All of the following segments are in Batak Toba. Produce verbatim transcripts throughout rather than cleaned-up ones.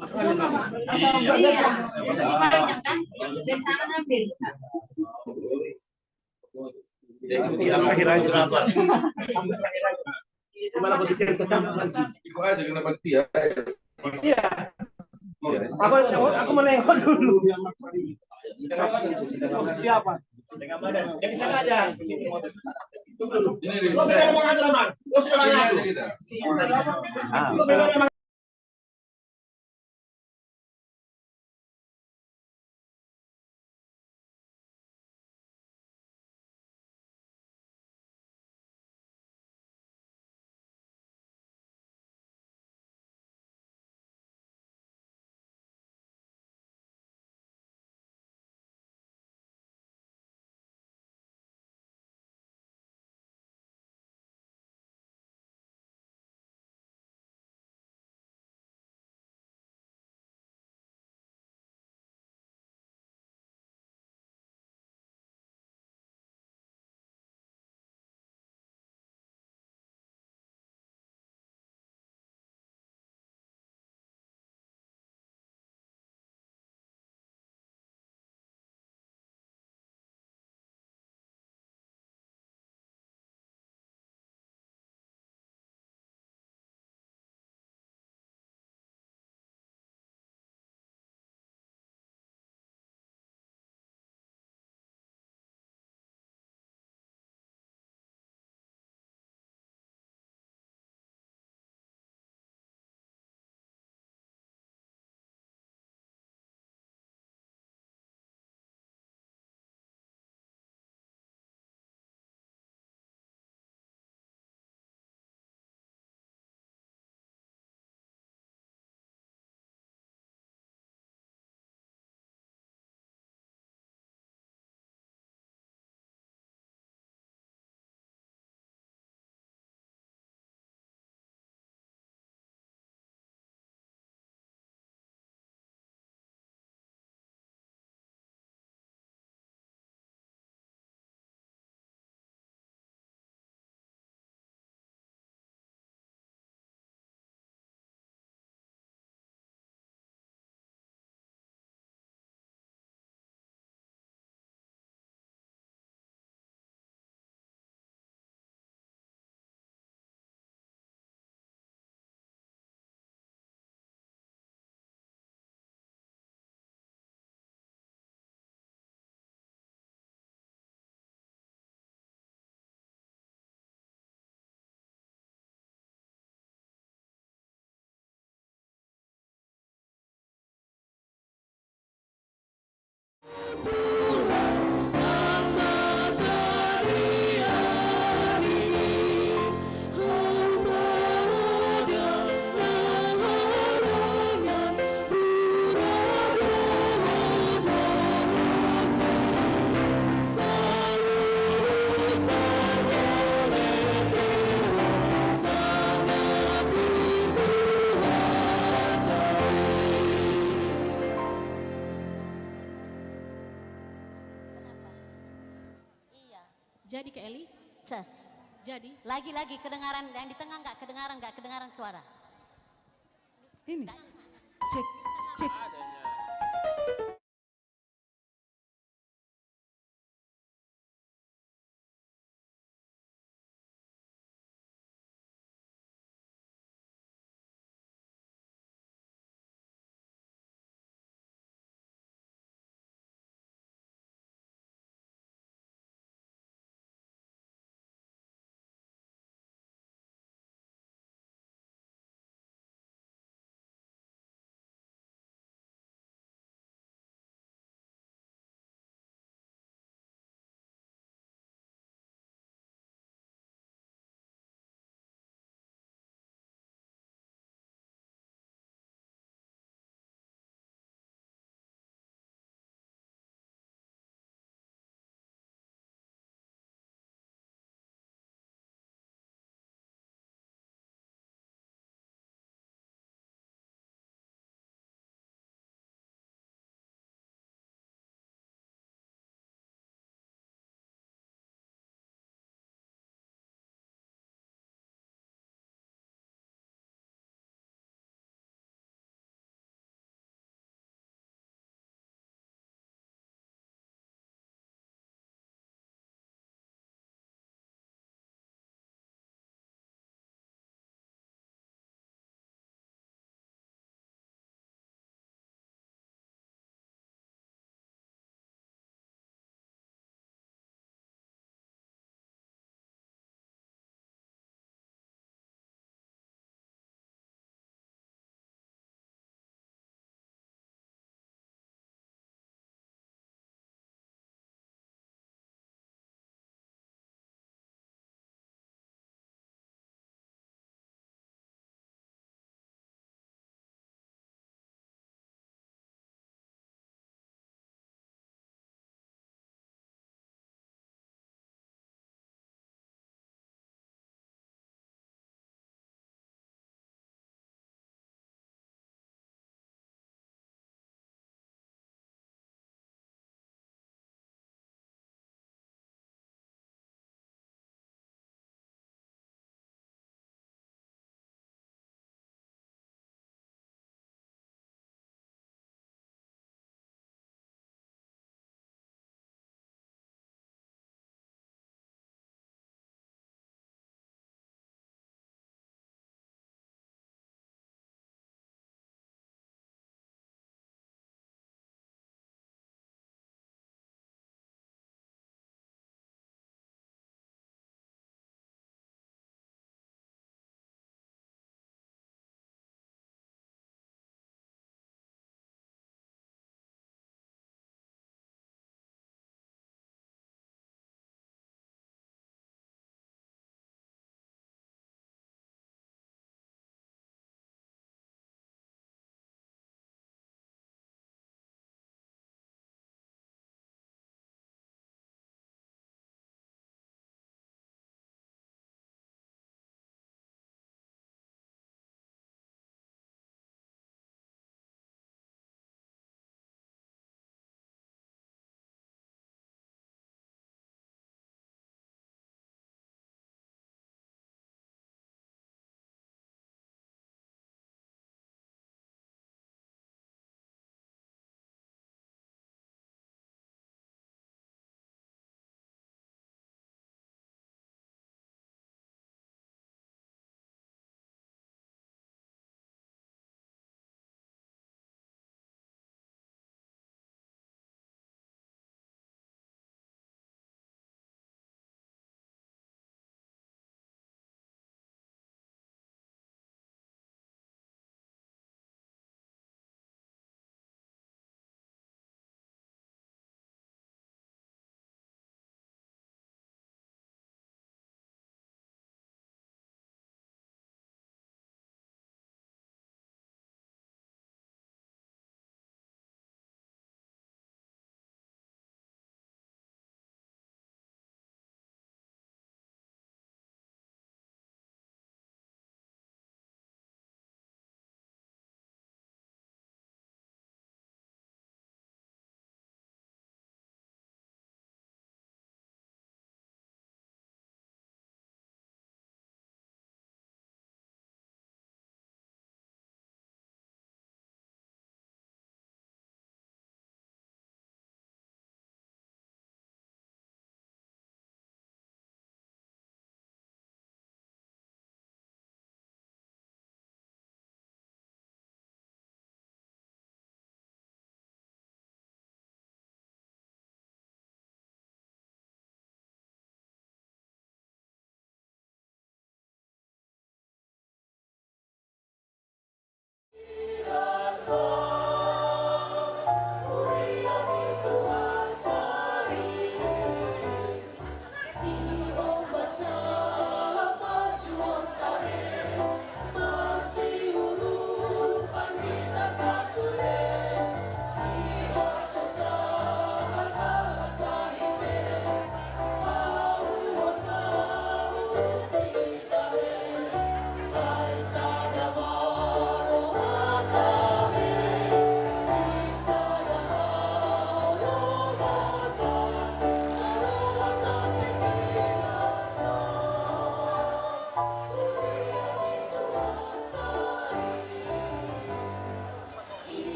Iya. Dari sana ngambil. Akhir aja. Gimana posisi yang tetap? Iko aja kena panitia. Iya. Aku, aku mau nengok dulu. Siapa? Dari sana aja. Ini, ini. Lo sudah mau ngajar, Man? Lo sudah mau ngajar? Ini aja kita. Ah. Kenapa? Iya. Jadi, Kak Eli? Cas. Jadi? Lagi-lagi kedengaran, yang di tengah nggak kedengaran, nggak kedengaran suara. Ini. Nggak. Cek, cek.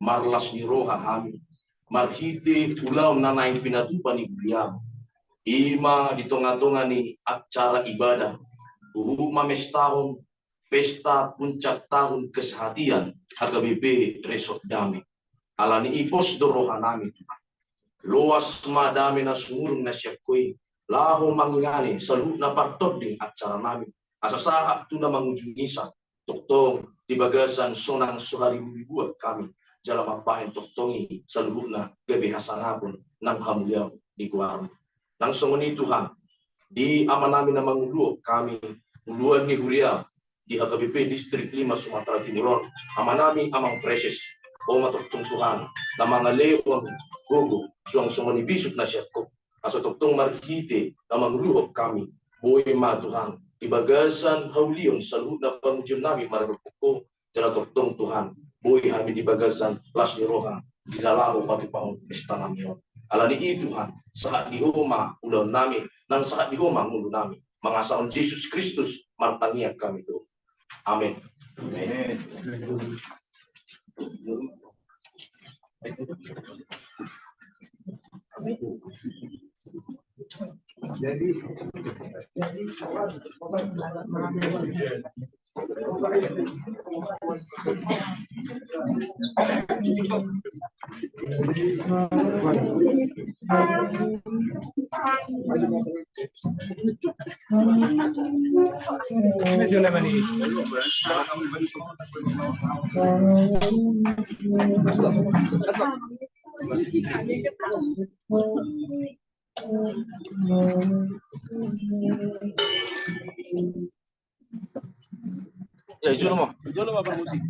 marlas ni roha hami marhite ulaon na naeng pinatupa ni huriaM. I ma di tongatonga ni acara ibadah huhut mamestahon pesta puncak tahun kesehatian H K B P Resort Dame. Alani i pos do rohanami Tuhan. Loas ma dame na sumurung na sian Ho i laho mangingani saluhutna partording acaranami, asa sahat tu na mangujungi sa. Tongtong di bagasan sonang so haribu-ribuan hami jala mambahen tongtong i saluhutna gabe hasangapon nang hamuliaon di goarMu. Nang songon i Tuhan, di amanami na manguluhon hami, uluan ni huria di H K B P Distrik lima Sumatera Timur on, amanami Amang Praeses. Ho ma tongtong Tuhan na mangalehon gogo suang songon i bisuk na sian Ho, asa tongtong marhite na manguluhon hami, boi ma Tuhan di bagasan haulion saluhutna pangujionnami maradophon Ho, jala tongtong Tuhan boi hami di bagasan las ni roha di na laho patupahon pestanami on. Alani i Tuhan, sahat di Ho ma ulaonnami, nang sahat di Ho ma ngolunami. Mangasahon Jesus Kristus martangiang hami tu Ho. Amen. Amen. Ya, jolo ma. Jolo ma, parmusik.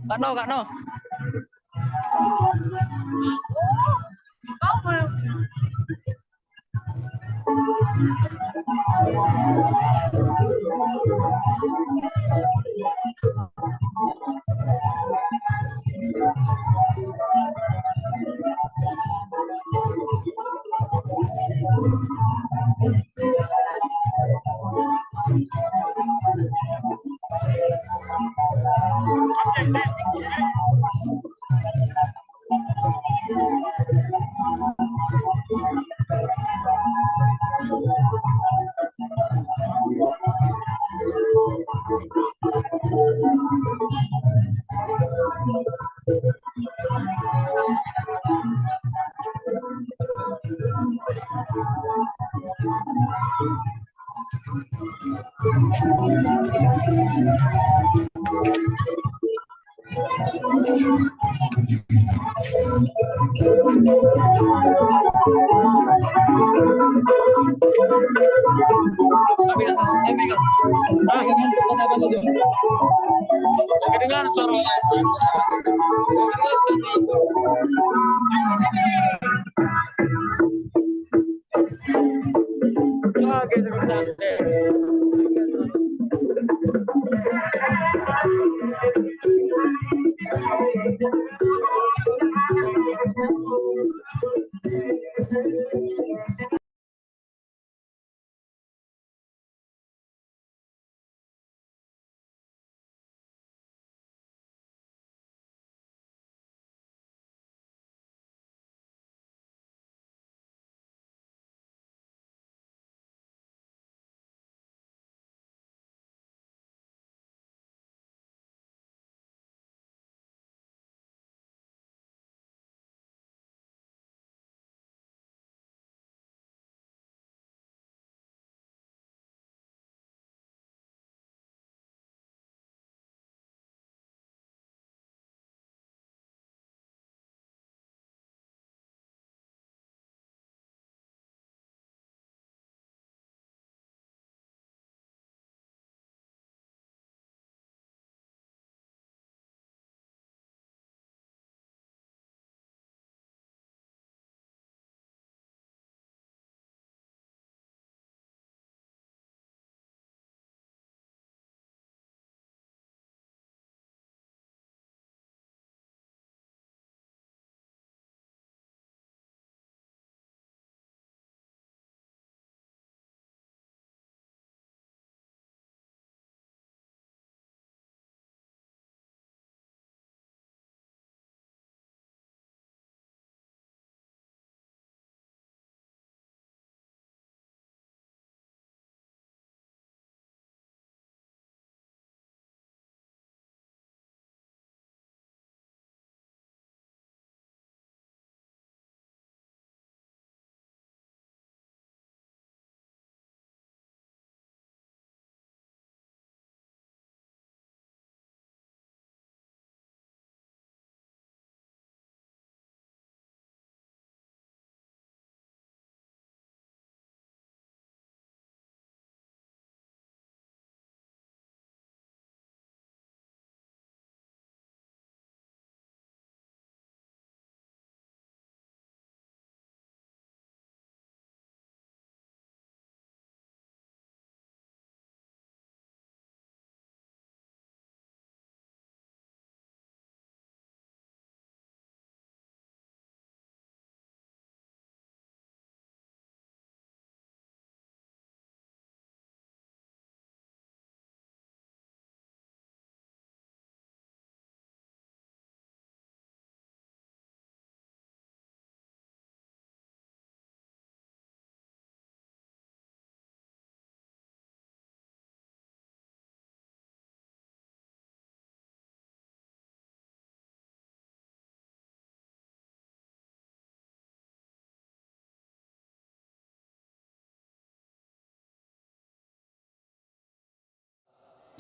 Kano, kano.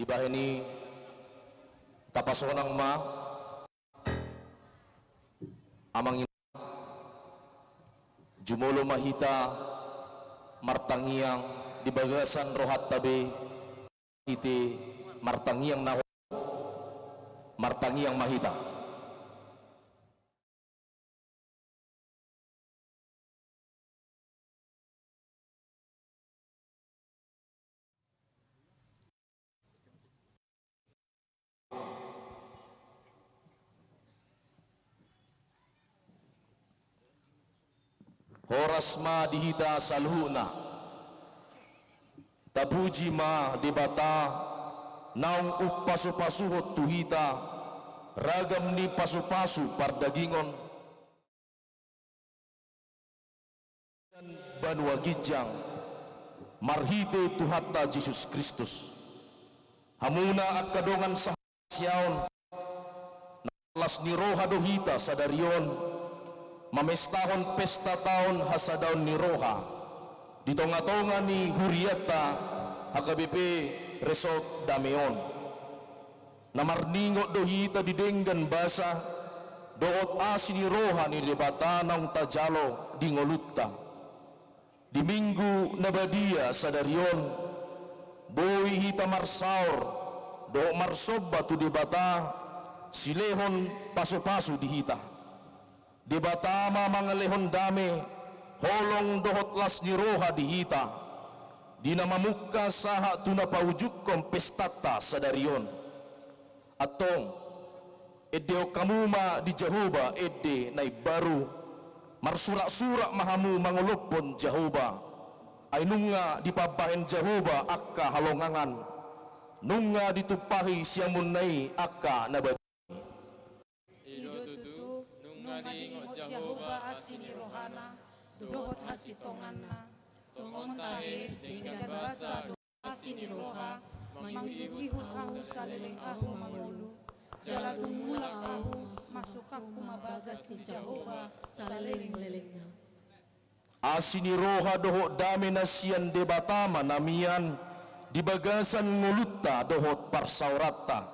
Dibahen i tapasonang ma amang inang, jumolo ma hita martangiang di bagasan rohanta be, ite martangiang na ho-, Martangiang ma hita. Horas ma di hita saluhutna. Tapuji ma Debata naung umpasupasuhon tu hita ragam ni pasupasu pardagingon, banua ginjang, marhite Tuhanta Jesus Kristus. Hamuna angka dongan sahasiaon, na las ni roha do hita sadari on, mamestahon pesta taon hasadaon ni roha, di tongatonga ni hurianta H K B P Resort Dame on. Na marningot do hita di denggan basa dohot asi ni roha ni Debata naung tajalo di ngolunta. Di Minggu na badia sadari on, boi hita marsaor dohot marsomba tu Debata, silehon pasupasu di hita. Debata ma mangalehon dame, holong dohot las ni roha di hita, di na mamungka sahat tu na paujunghon pestanta sadari on. Antong, endehon hamu ma di Jahowa ende na imbaru, marsuraksurak ma hamu mangolophon Jahowa. Ai nunga dipambahen Jahowa angka halongangan, nunga ditumpahi siamunna i angka na badia. I do tutu, nunga diingot Jahowa asi ni rohana dohot hasintonganna. Tong on tahe denggan basa dohot asi ni roha mangihutihut ahu saleleng ahu mangolu, jala dung mulak ahu masukangku ma bagas ni Jahowa salelenglelengna. Asi ni roha dohot dame na sian Debata ma na mian di bagasan ngolunta dohot parsaoranta.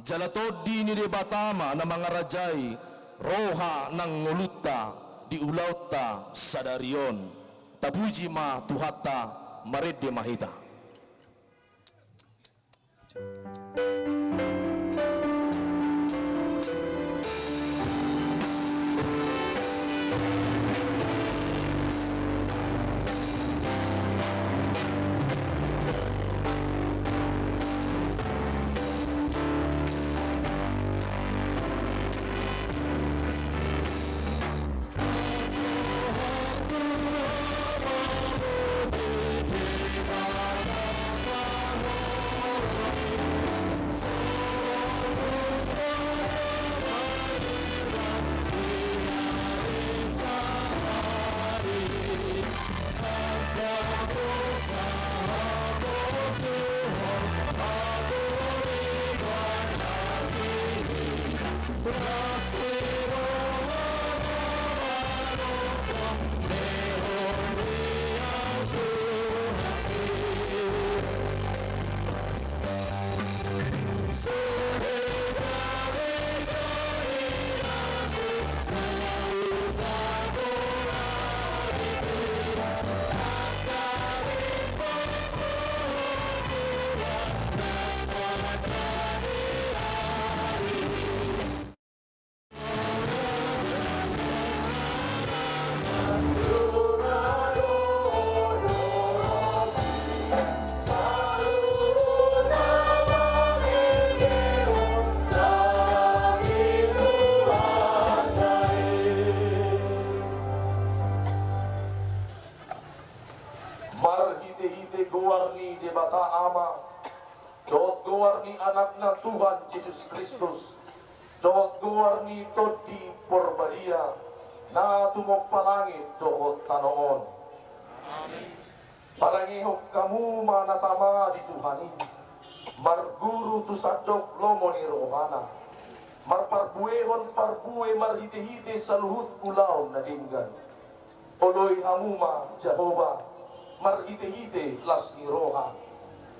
Jala Tondi ni Debata ma na mangarajai roha nang ngolunta di ulaonta sadari on. Tapuji ma Tuhanta, marende ma hita. Marhitehite goar ni Debata Ama, dohot goar ni Anakna Tuhan Jesus Kristus, dohot goar ni Tondi Porbadia, na tumompa langit dohot tano on. Amen. Parangehon hamu ma na tama di Tuhan i, marguru tu sandok lomo ni rohana, marparbuehon parbue marhitehite saluhut ulaon na denggan. Oloi hamu ma Jahowa marhitehite las ni roha.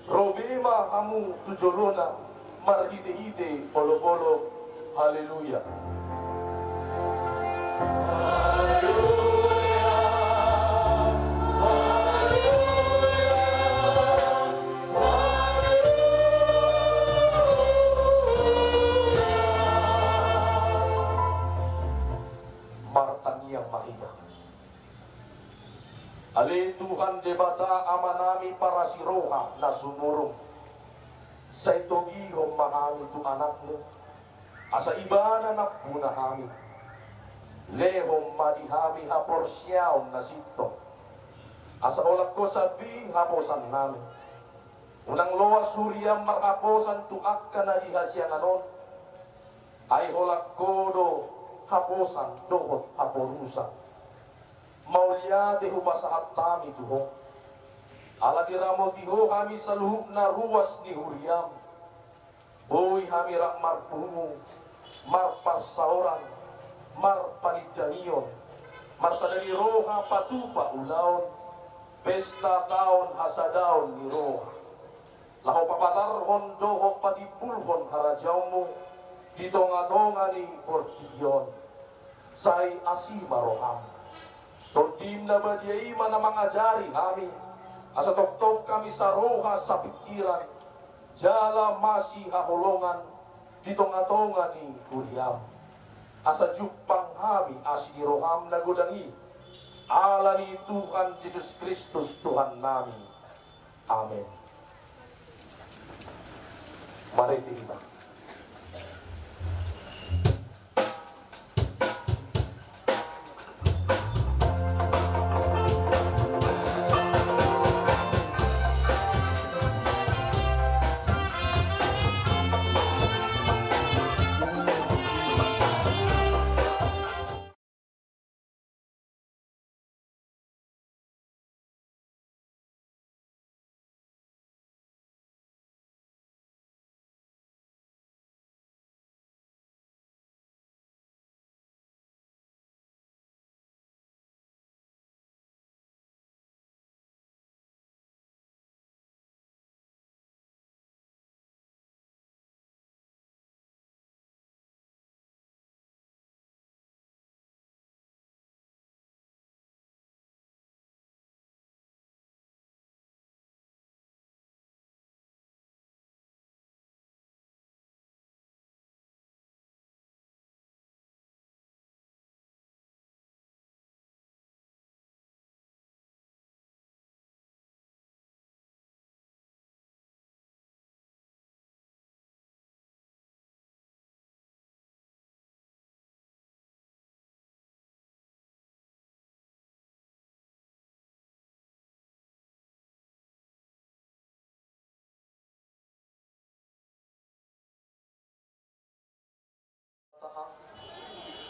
Ro be ma hamu tu jolona marhitehite olopolop. Haleluya. Ale Tuhan Debata Amanami parasi roha na sumurung, sai togihon ma hami tu Anakmu, asa Ibana nampuna hami. Lehon ma di hami haporseaon na sintong, asa holan Ho sambing haposannami. Unang loas huriaM marhaposan tu angka na di hasiangan on, ai holan Ho do haposan dohot haporusan. Mauliate hupasahat hami tu Ho, ala diramoti Ho hami saluhutna ruas ni huriaM. Boi hami rap marpungu, marparsaoran, marpanindangion, marsada ni roha patupa ulaon, pesta taon hasadaon ni roha, laho papatarhon dohot patimbulhon harajaonMu di tongatonga ni portibi on. Sai asi ma rohaM. TondiM na badia i ma na mangajari hami, asa tongtong hami saroha sapingkiran jala masihaholongan di tongatonga ni huriaM, asa jumpang hami asi ni rohaM na godang i. Ala ni Tuhan Jesus Kristus Tuhannami. Amen. Marende hita.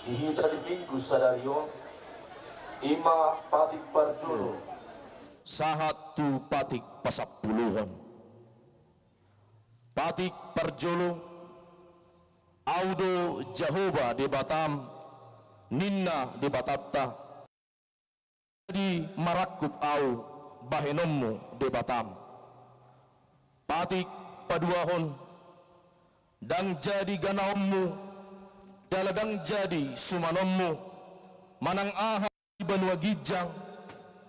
Di hita di Minggu sadari on, i ma patik parjolo. Sahat tu patik pasampuluhon. Patik parjolo, Au do Jahowa Debatam, ninna Debatanta. Jadi marangkup ahu bahenonmu Debatam. Patik paduahon, ndang jadi ganaonmu, jala ndang jadi sumanonmu, manang aha di banua ginjang,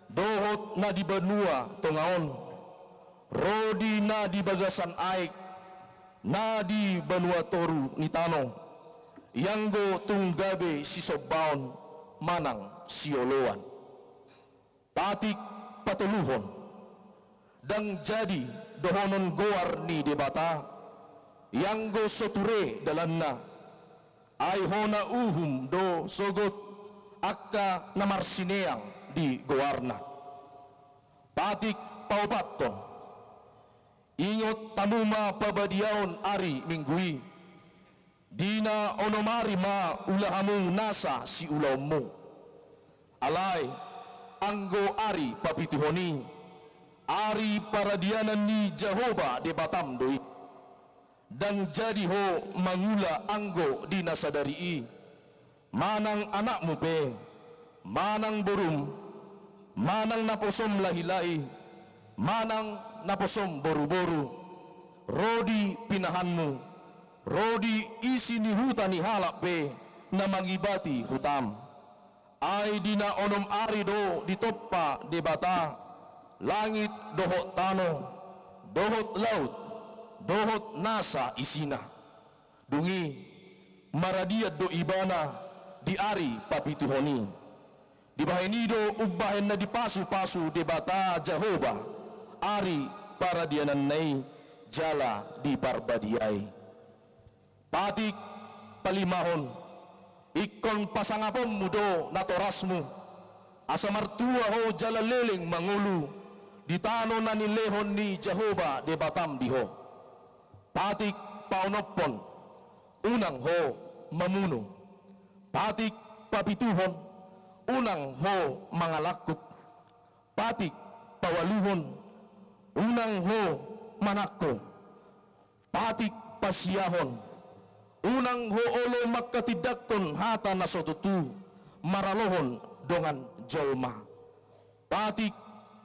dohot na di banua tonga on, ro di na di bagasan aek, na di banua toru ni tano, ianggo tung gabe sisombaon manang sioloan. Patik patoluhon, ndang jadi dohonon goar ni Debata, ianggo so ture dalanna, ai hona uhum do sogot angka na marsineang di goarna. Patik paopathon, ingot hamu ma pabadiaon ari Minggu i, di na onom ari ma ula hamu nasa siulaonmu. Alai, anggo ari papituhon i, ari paradianan ni Jahowa Debatam do i. Ndang jadi ho mangula anggo di na sadari i, manang anakmu pe, manang borum, manang naposom lahilahi, manang naposom boruboru, ro di pinahanmu, ro di isi ni huta ni halak pe na mangibati hutam. Ai di na onom ari do ditompa Debata langit dohot tano, dohot laut, dohot nasa isina. Dung i, maradian do Ibana di ari papituhon i. Dibahen i do umbahen na dipasupasu Debata Jahowa ari paradiananna i jala diparbadiai. Patik palimahon, ingkon pasangaponmu do natorasmu, asa martua ho jala leleng mangolu di tano na nilehon ni Jahowa Debatam di ho. Patik paonomhon, unang ho mamunu. Patik papituhon, unang ho mangalangkup. Patik paualuhon, unang ho manangko. Patik pasiahon, unang ho olo manghatindanghon hata na so tutu maralohon dongan jolma. Patik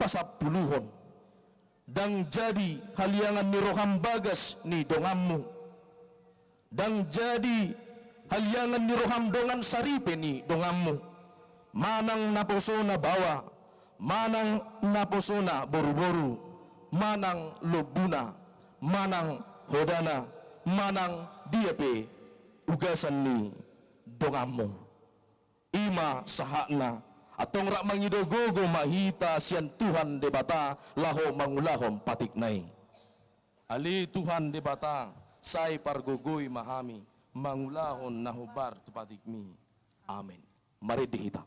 pasampuluhon, ndang jadi haliangan ni roham bagas ni donganmu. Ndang jadi haliangan ni roham dongan saripe ni donganmu, manang naposona baoa, manang naposona boruboru, manang lombuna, manang hodana, manang dia pe ugasan ni donganmu. I ma sahatna, antong rap mangido gogo ma hita sian Tuhan Debata laho mangulahon patikna i. Ale Tuhan Debata, sai pargogoi ma hami mangulahon na hombar tu patikmi. Amen. Marende hita.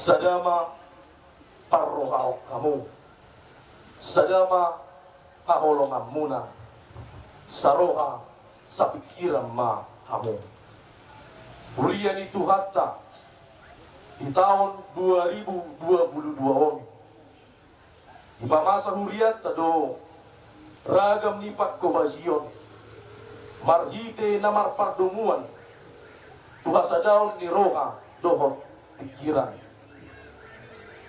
Sada ma parrohaon hamu. Sada ma haholonganmuna. Saroha sapingkiran ma hamu. Huria ni Tuhanta di taon dua ribu dua puluh dua on, dipamasa hurianta do ragam ni panghobasion marhite na marpardomuan tu hasadaon ni roha dohot pingkiran.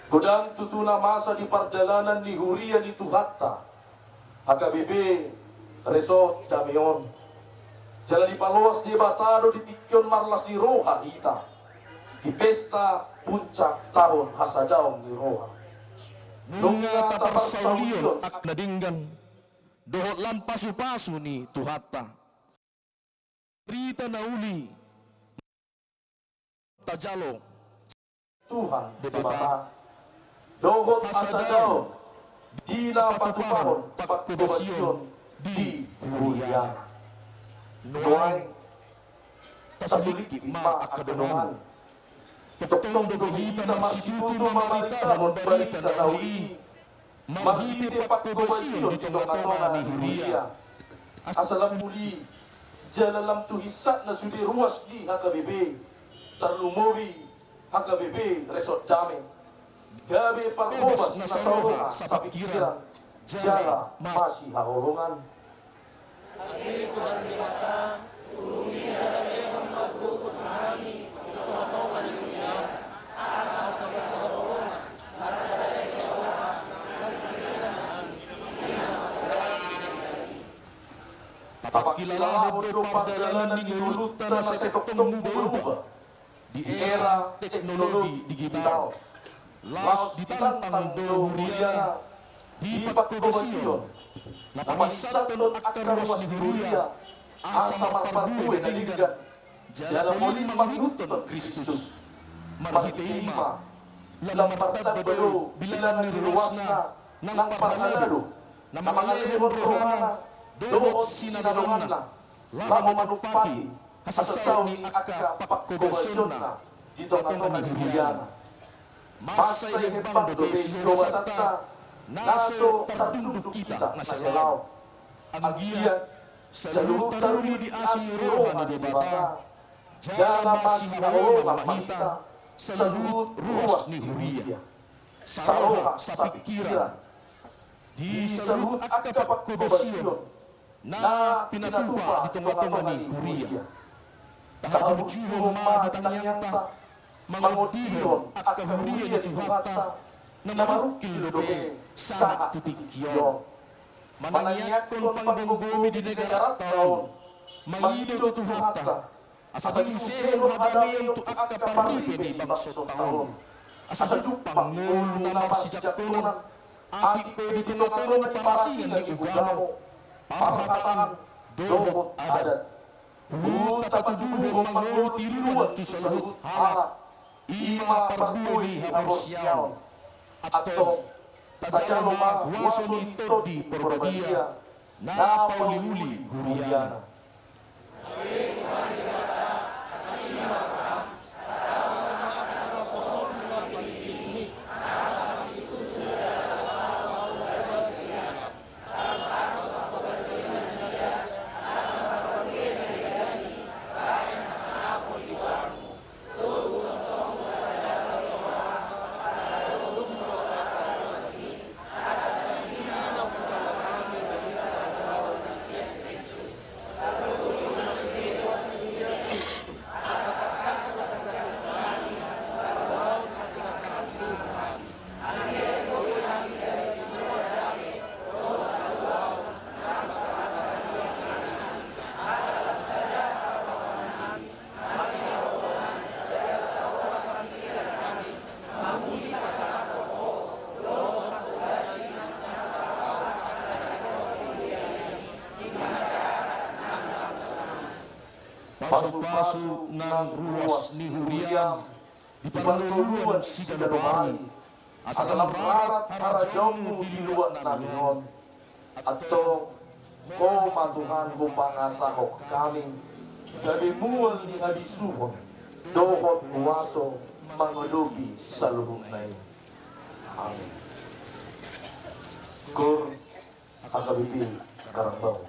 Godang tutu na masa di pardalanan ni huria ni Tuhanta H K B P Resort Dame on. Jala dipaloas Debata do di tingki on marlas ni roha hita di pesta puncak taon hasadaon ni roha. Nunga taparsaulion angka na denggan dohot lam pasupasu ni Tuhanta. Barita na uli tajalo Tuhan Debata dohot hasadaon di na patupahon panghobasion di huriana. Nuaeng tasulingkit ma angka dongan. Tongtong do gabe hita marsitutu mamaritahon barita na uli i marhite panghobasion di tongatonga ni huria. Asa lam uli jala lam tu hinsatna sude ruas di H K B P, tarlumobi H K B P Resort Dame, gabe parhobas na saroha sapingkiran jala masihaholongan. Ale Tuhan Debata, urupi jala lehon ma gogo tu hami di tongatonga ni huria, asa masihaholongan, asa sai roha, nang hami, hami, hami, hami. Tapangkilalahon do pardalanan ni ngolunta na sai tongtong mubaubau di era teknologi digital. Laos ditantang do huriana di panghobasion na panissathon angka ruas ni huria asa marparbue na denggan jala polin mangihuthon Kristus. Marhite i ma lam martamba do bilangan ni ruasna nang parhalado na mangalehon rohana dohot sinadonganna laho manumpahi hasasao ni angka pangkobasionna di tongatonga ni huriana. Mansai hepang dope sihobasanta na so tardungdung hita na sai laon. Anggiat saluhut taruli di asi ni roha ni Debata, jala masihaholongan ma hita saluhut ruas ni huria, saroha sapingkiran, di saluhut angka panghobasion na pinatupa di tongatonga ni huria. Tahaburjuhon ma di tangiangta mangondihon angka huria ni Tuhanta na marungkil dope sahat tu tingki on, manangiangkon panggomgomi di negaranta on. Mangido tu Tuhanta asa diusehon hadameon tu angka parripe ni bangsonta on, asa jumpang ngolu na marsijangkonan, atik pe di tongatonga ni parasingan ni ugamo, parhataan dohot adat. Huhut tapatuduhon mangolu tiruan tu saluhut halak, i ma parbue ni haporseaon. Antong, tajalo ma huaso ni Tondi Porbadia na pauliuli huriana. Pasupasu nang ruas ni huriam di parngoluan siganup ari, asa lam rarat harajaonmu di luat nami on. Antong, Ho ma Tuhan hupangasahon hami gabe mual ni habisuhon dohot huaso mangadopi saluhutna i. Amin. Koor H K B P Karangbaong.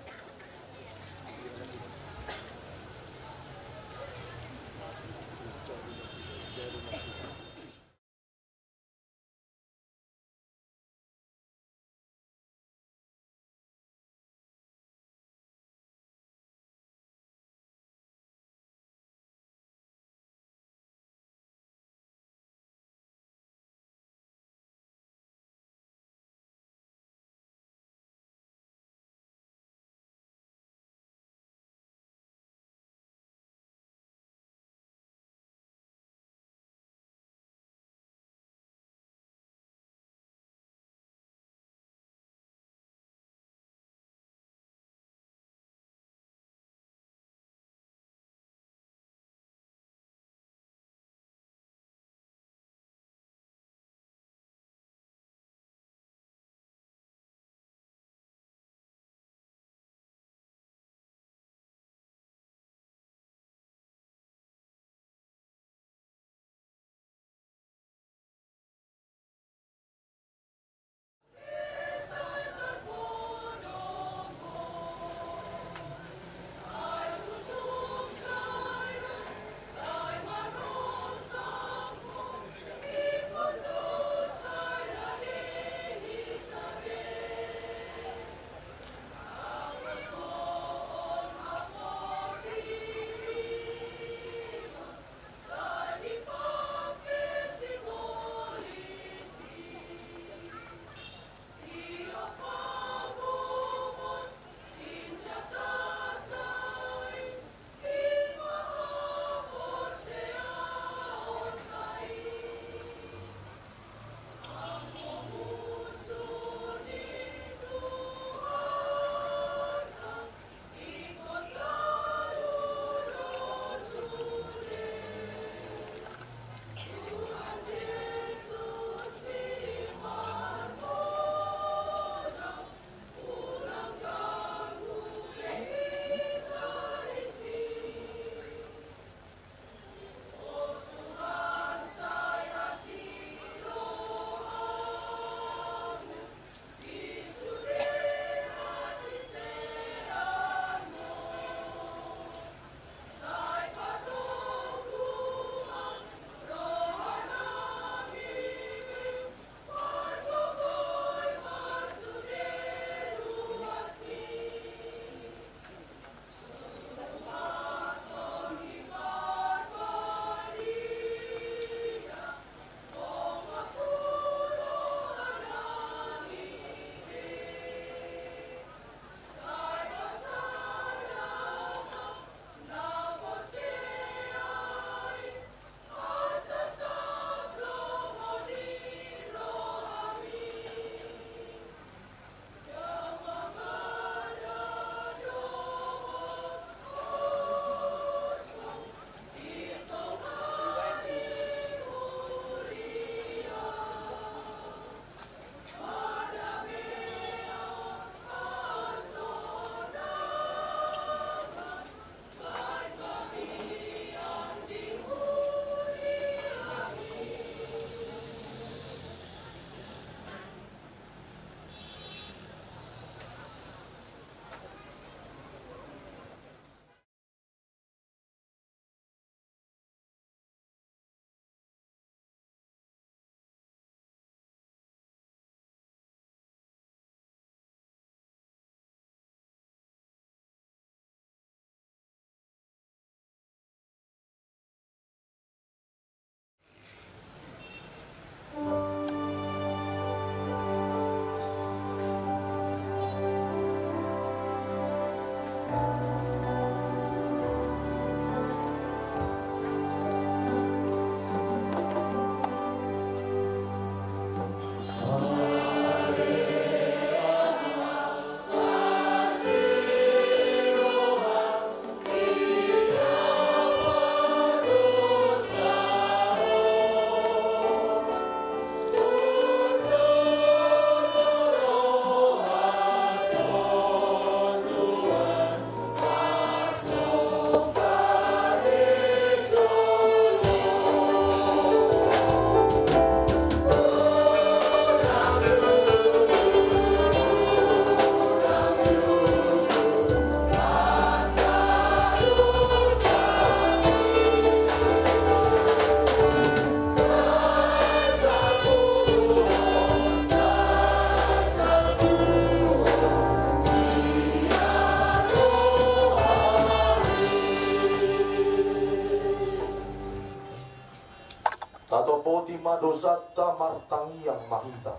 ma dosanta, martangiang ma hita.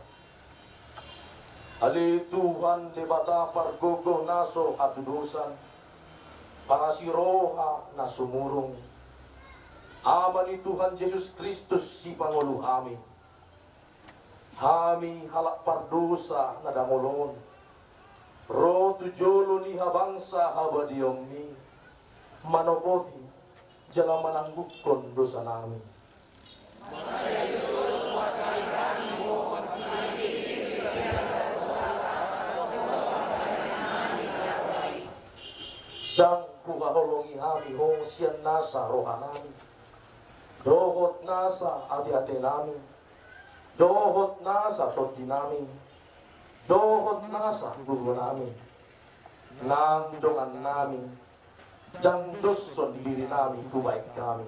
Ale Tuhan Debata pargogo na so hatudosan, parasi roha na sumurung, Ama ni Tuhan Jesus Kristus sipangolu hami. Hami halak pardosa na dangol on, ro tu jolo ni habangsa habadiaonmi, manopoti jala manangguhon dosanami. Ndang huhaholongi hami Ho sian nasa rohanami, dohot nasa ateatenami, dohot nasa tondinami, dohot nasa gogonami, nang dongannami, ndang doshon dirinami hubahen hami.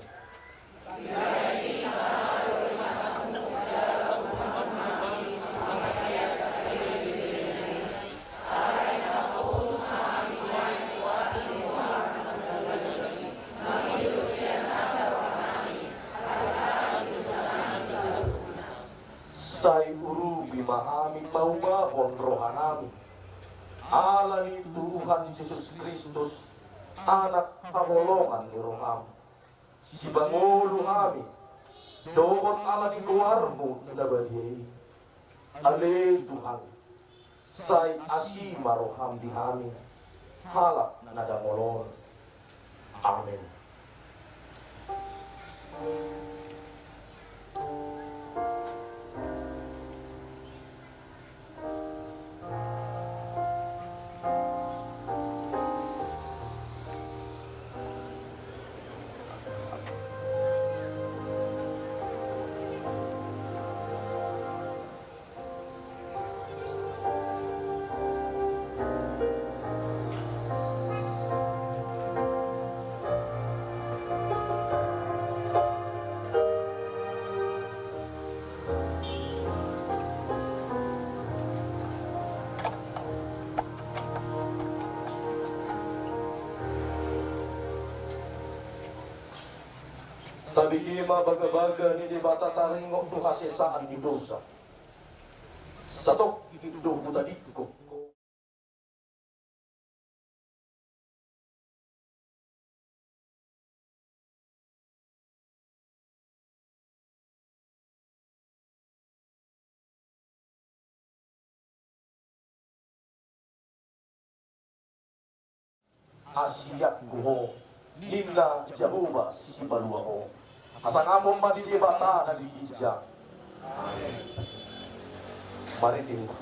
Sai urupi ma hami paubahon rohanami, ala ni Tuhan Jesus Kristus, Anak haholongan ni roham, sipangolu hami, dohot ala ni goarmu na badia i. Ale Tuhan, sai asi ma roham di hami, halak na dangol on. Amen. Tabege ma bagabaga ni Debata taringot tu hasesaan ni dosa. Satongkin do hutadingkon. Asi anggo ho, ninna Jahowa Sipalua ho. Hasangapon ma di Debata na di ginjang. Amen. Marende ma.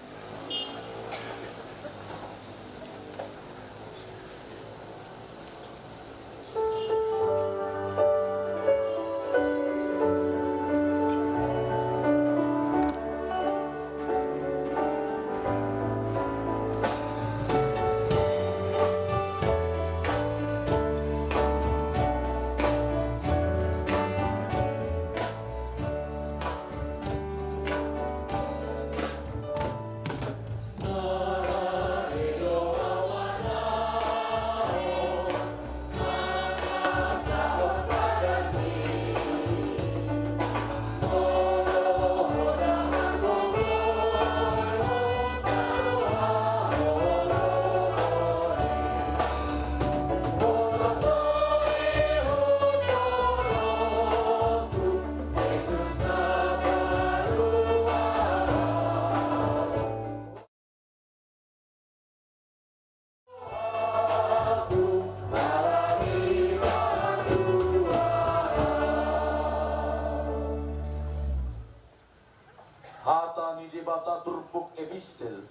Hata ni Debata turpuk epistel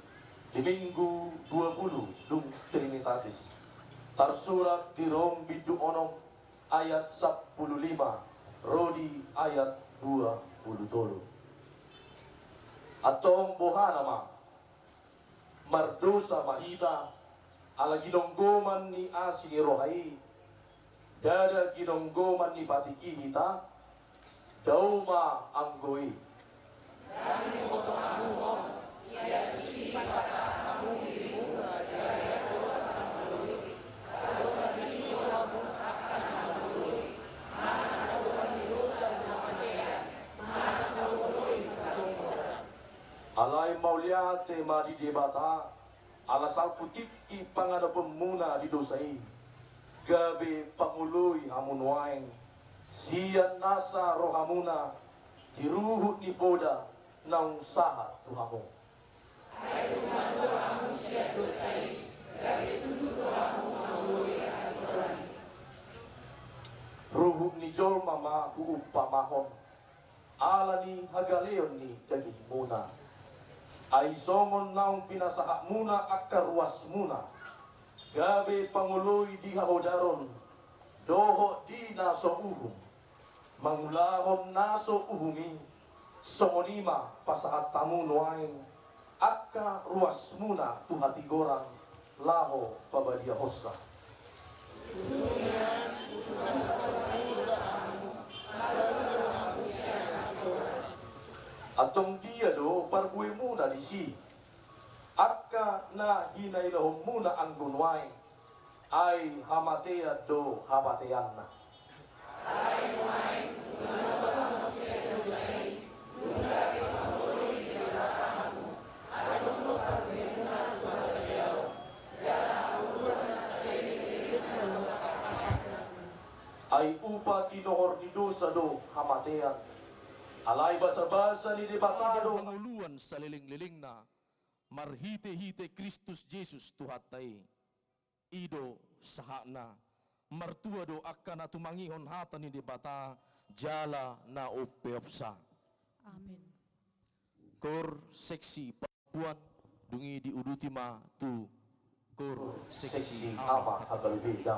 di Minggu dua puluh dung Trinitatis, tarsurat di Rom bindu onom ayat sampulu lima ro di ayat dua puluh tolu. Antong boha nama? Mardosa ma hita ala ginonggoman ni asi ni roha i? Ndada ginonggoman ni patik i hita? Dao ma anggo i. Alai mauliate ma di Debata, ala salpu tingki pangadaponmuna di dosa i, gabe pangoloi hamu nuaeng, sian nasa rohamuna, di ruhut ni poda naung sahat tu hamu. Ai tumanggo hamu sian dosa i, gabe tubu do hamu mangoloi hatigoran i. Ruhut ni jolma ma huumpamahon, ala ni hagaleon ni dagingmuna. Ai songon naung pinasahatmuna angka ruasmuna, gabe pangoloi di hahodaron, dohot di na so uhum, mangulahon na so uhum i, songon i ma pasahat hamu nuaeng angka ruasmuna tu hatigoran laho pabadiahonsa. Antong dia do parbuemuna disi, angka na hinailahonmuna anggo nuaeng, ai hamatean do hapateanna. Ai upa tinohor ni dosa do hamatean. Alai basabasa ni Debata do hangoluan salelenglelengna, marhitehite Kristus Jesus Tuhanta i. I do sahatna. Martua do angka na tumangihon hata ni Debata jala na umpeopsa. Amen. Kor seksi pabuan, dung i diuduti ma tu kor seksi ama H K B P.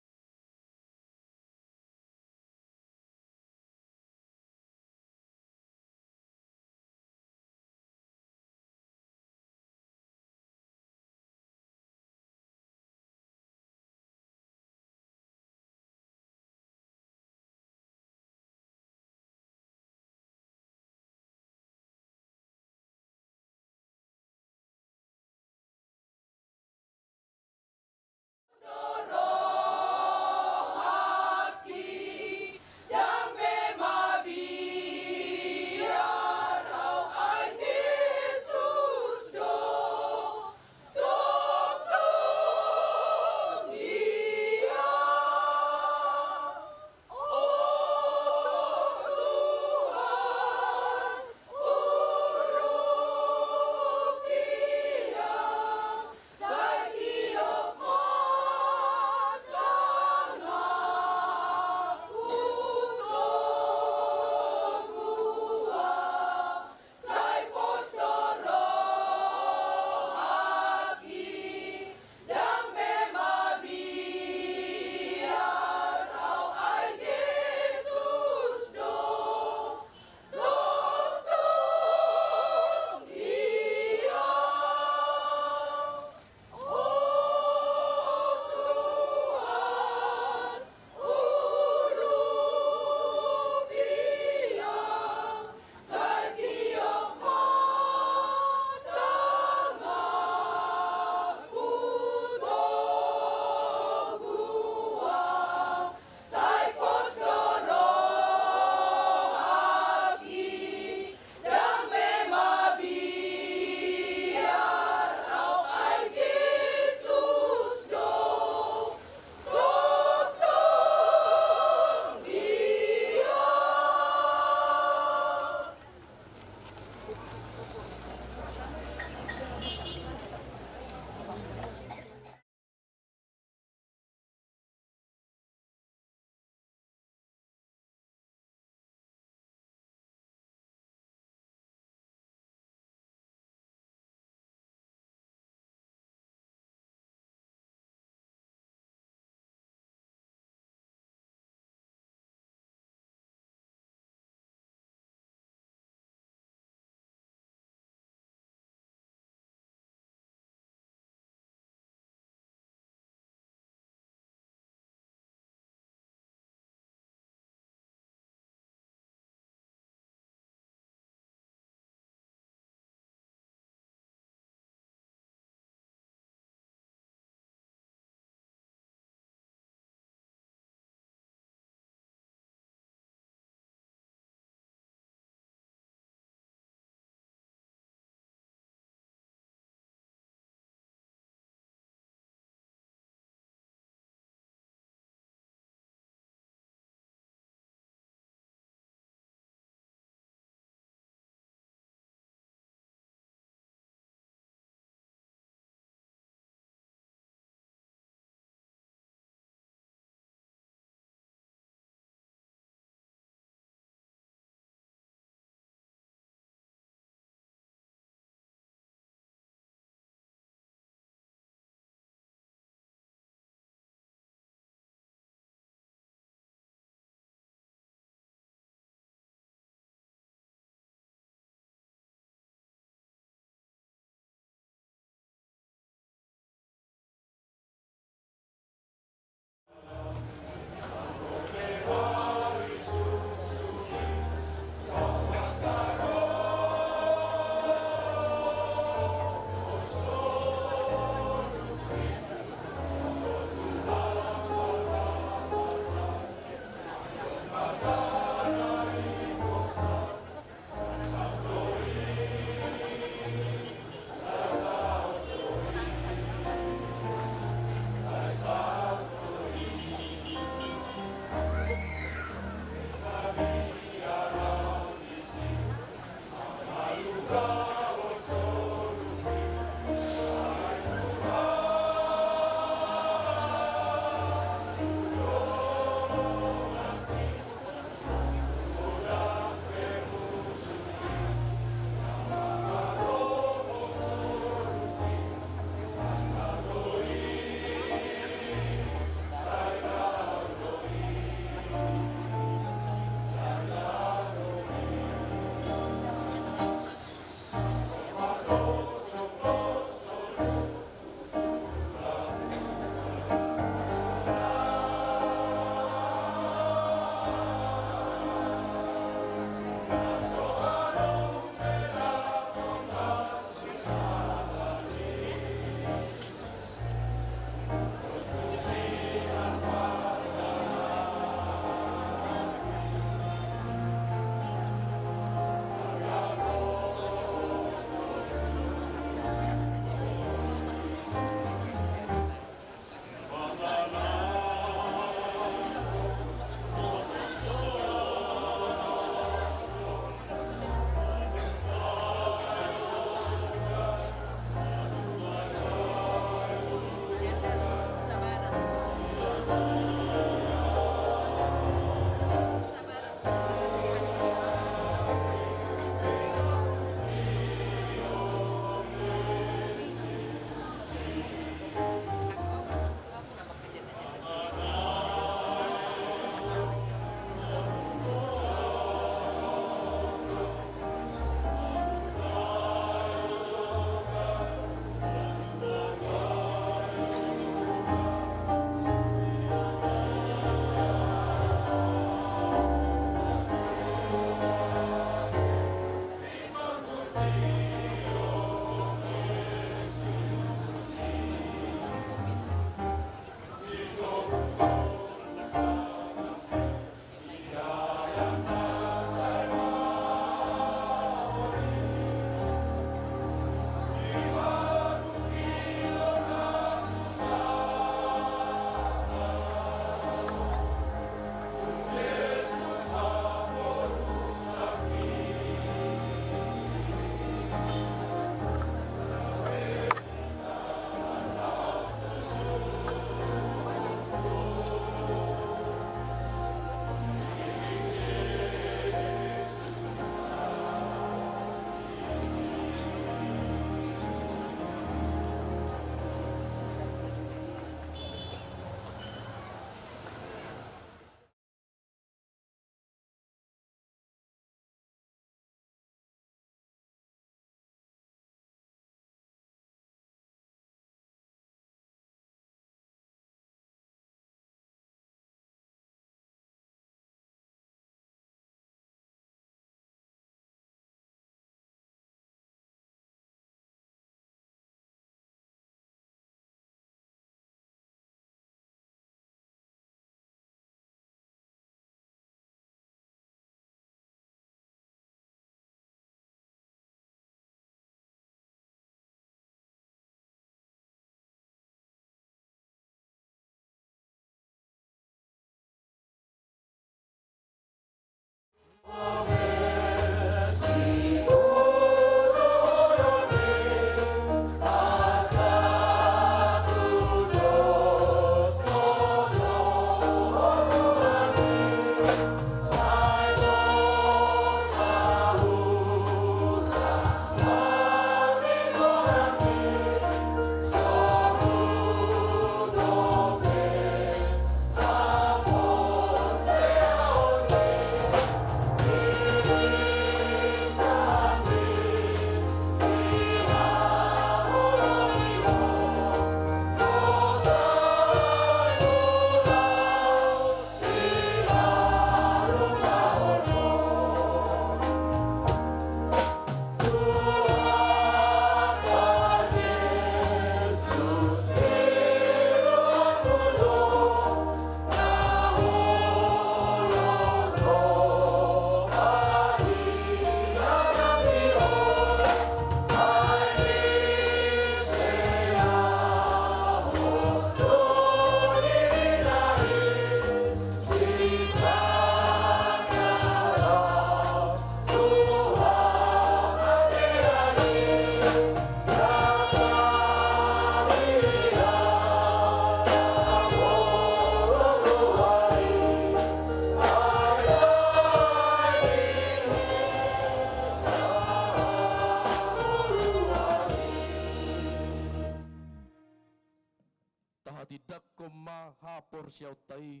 haporseaonta i,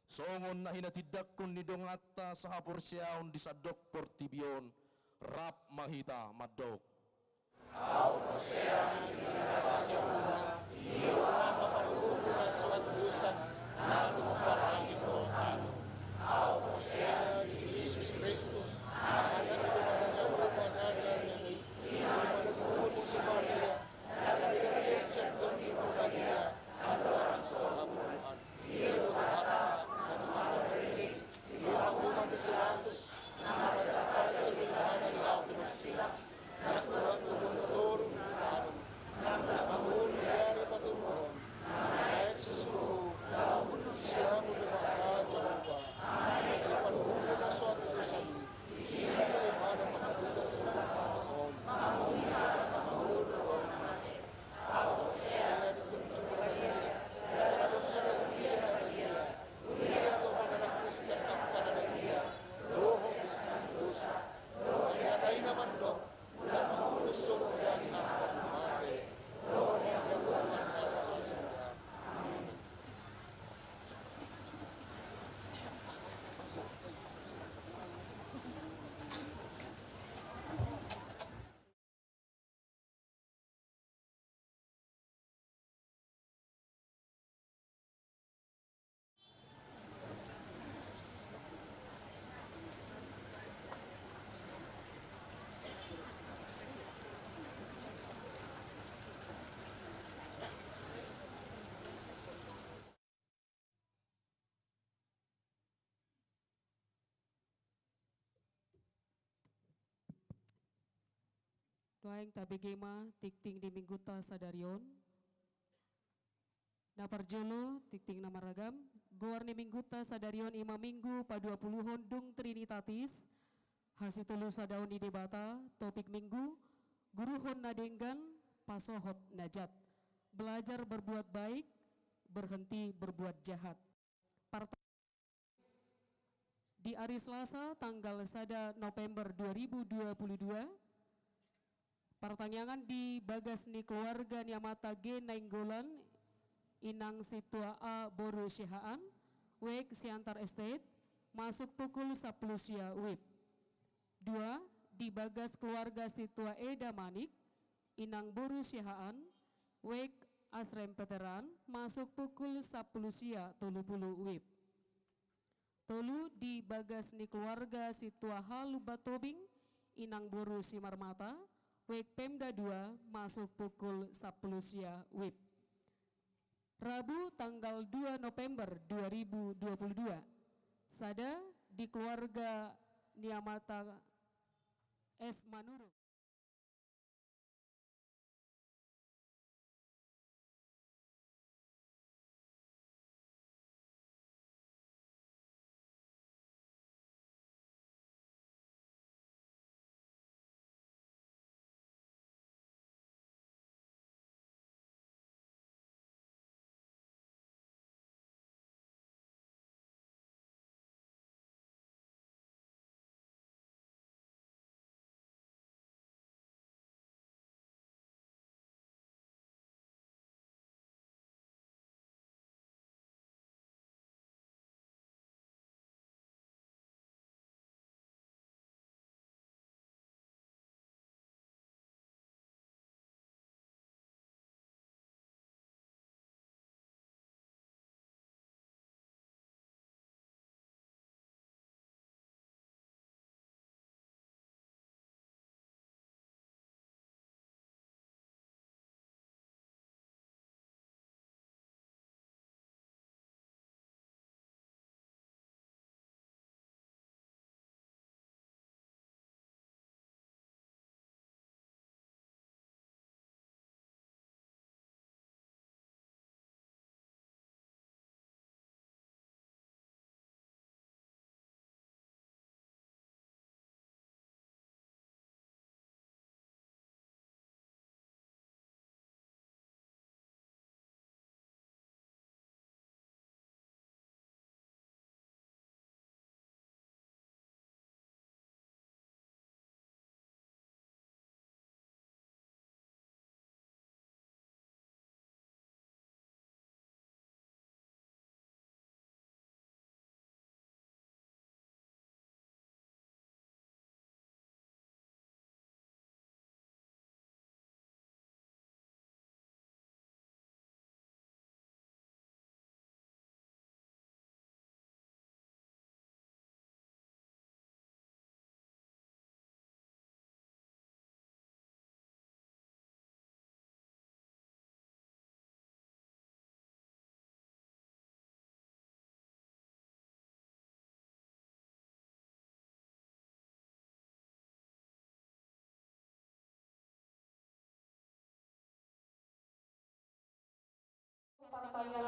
songon na hinatindangkon ni donganta sahaporseaon di sandok portibi on, rap ma hita mandok. Ahu porsea di Debata Jahowa, Debata na parhobas suhat dosa, na tumompa langit dohot tano. Ahu porsea di Jesus Kristus, Anak ni Debata Jahowa na sasada i, na tumundul sian Maria, na gabe sian Tondi Porbadia, andorang so habuangan. Ia do Debata, na tumandang berengeti, di parhobas ni si Pilatus, na marhata jala ibana dilaok di Marsila, na tumundul tu toru ni tano, na mangolu di ari patoluhon, na naek tu surgo, na mangolu di siamun ni Debata Jahowa, na mangolu na so haporseaon i. Nuaeng tabege ma tingting ni Minggunta sadari on. Na parjolo, tingting na marragam. Goar ni Minggunta sadari on i ma Minggu paduapuluhon dung Trinitatis, hasitolu sadaon ni Debata. Topik Minggu, guruhon na denggan, pasohot na jat. Belajar berbuat baik, berhenti berbuat jahat. Parta- Di ari Selasa, tanggal sada November dua ribu dua puluh dua, partangiangan di bagas ni keluarga ni amanta G Nainggolan, inang sintua A boru Siahaan, W E K Siantar Estate, masuk pukul sampulu sia W I B. Dua, di bagas keluarga sintua E Damanik, inang boru Siahaan, W E K Asrem Veteran, masuk pukul sampulu sia tolu pulu W I B. Tolu, di bagas ni keluarga sintua H Lumban Tobing, inang boru Simarmata, W E K Pemda dua, masuk pukul sampulu sia W I B. Rabu, tanggal dua November dua ribu dua puluh dua. Sada, di keluarga ni amanta S Manurung.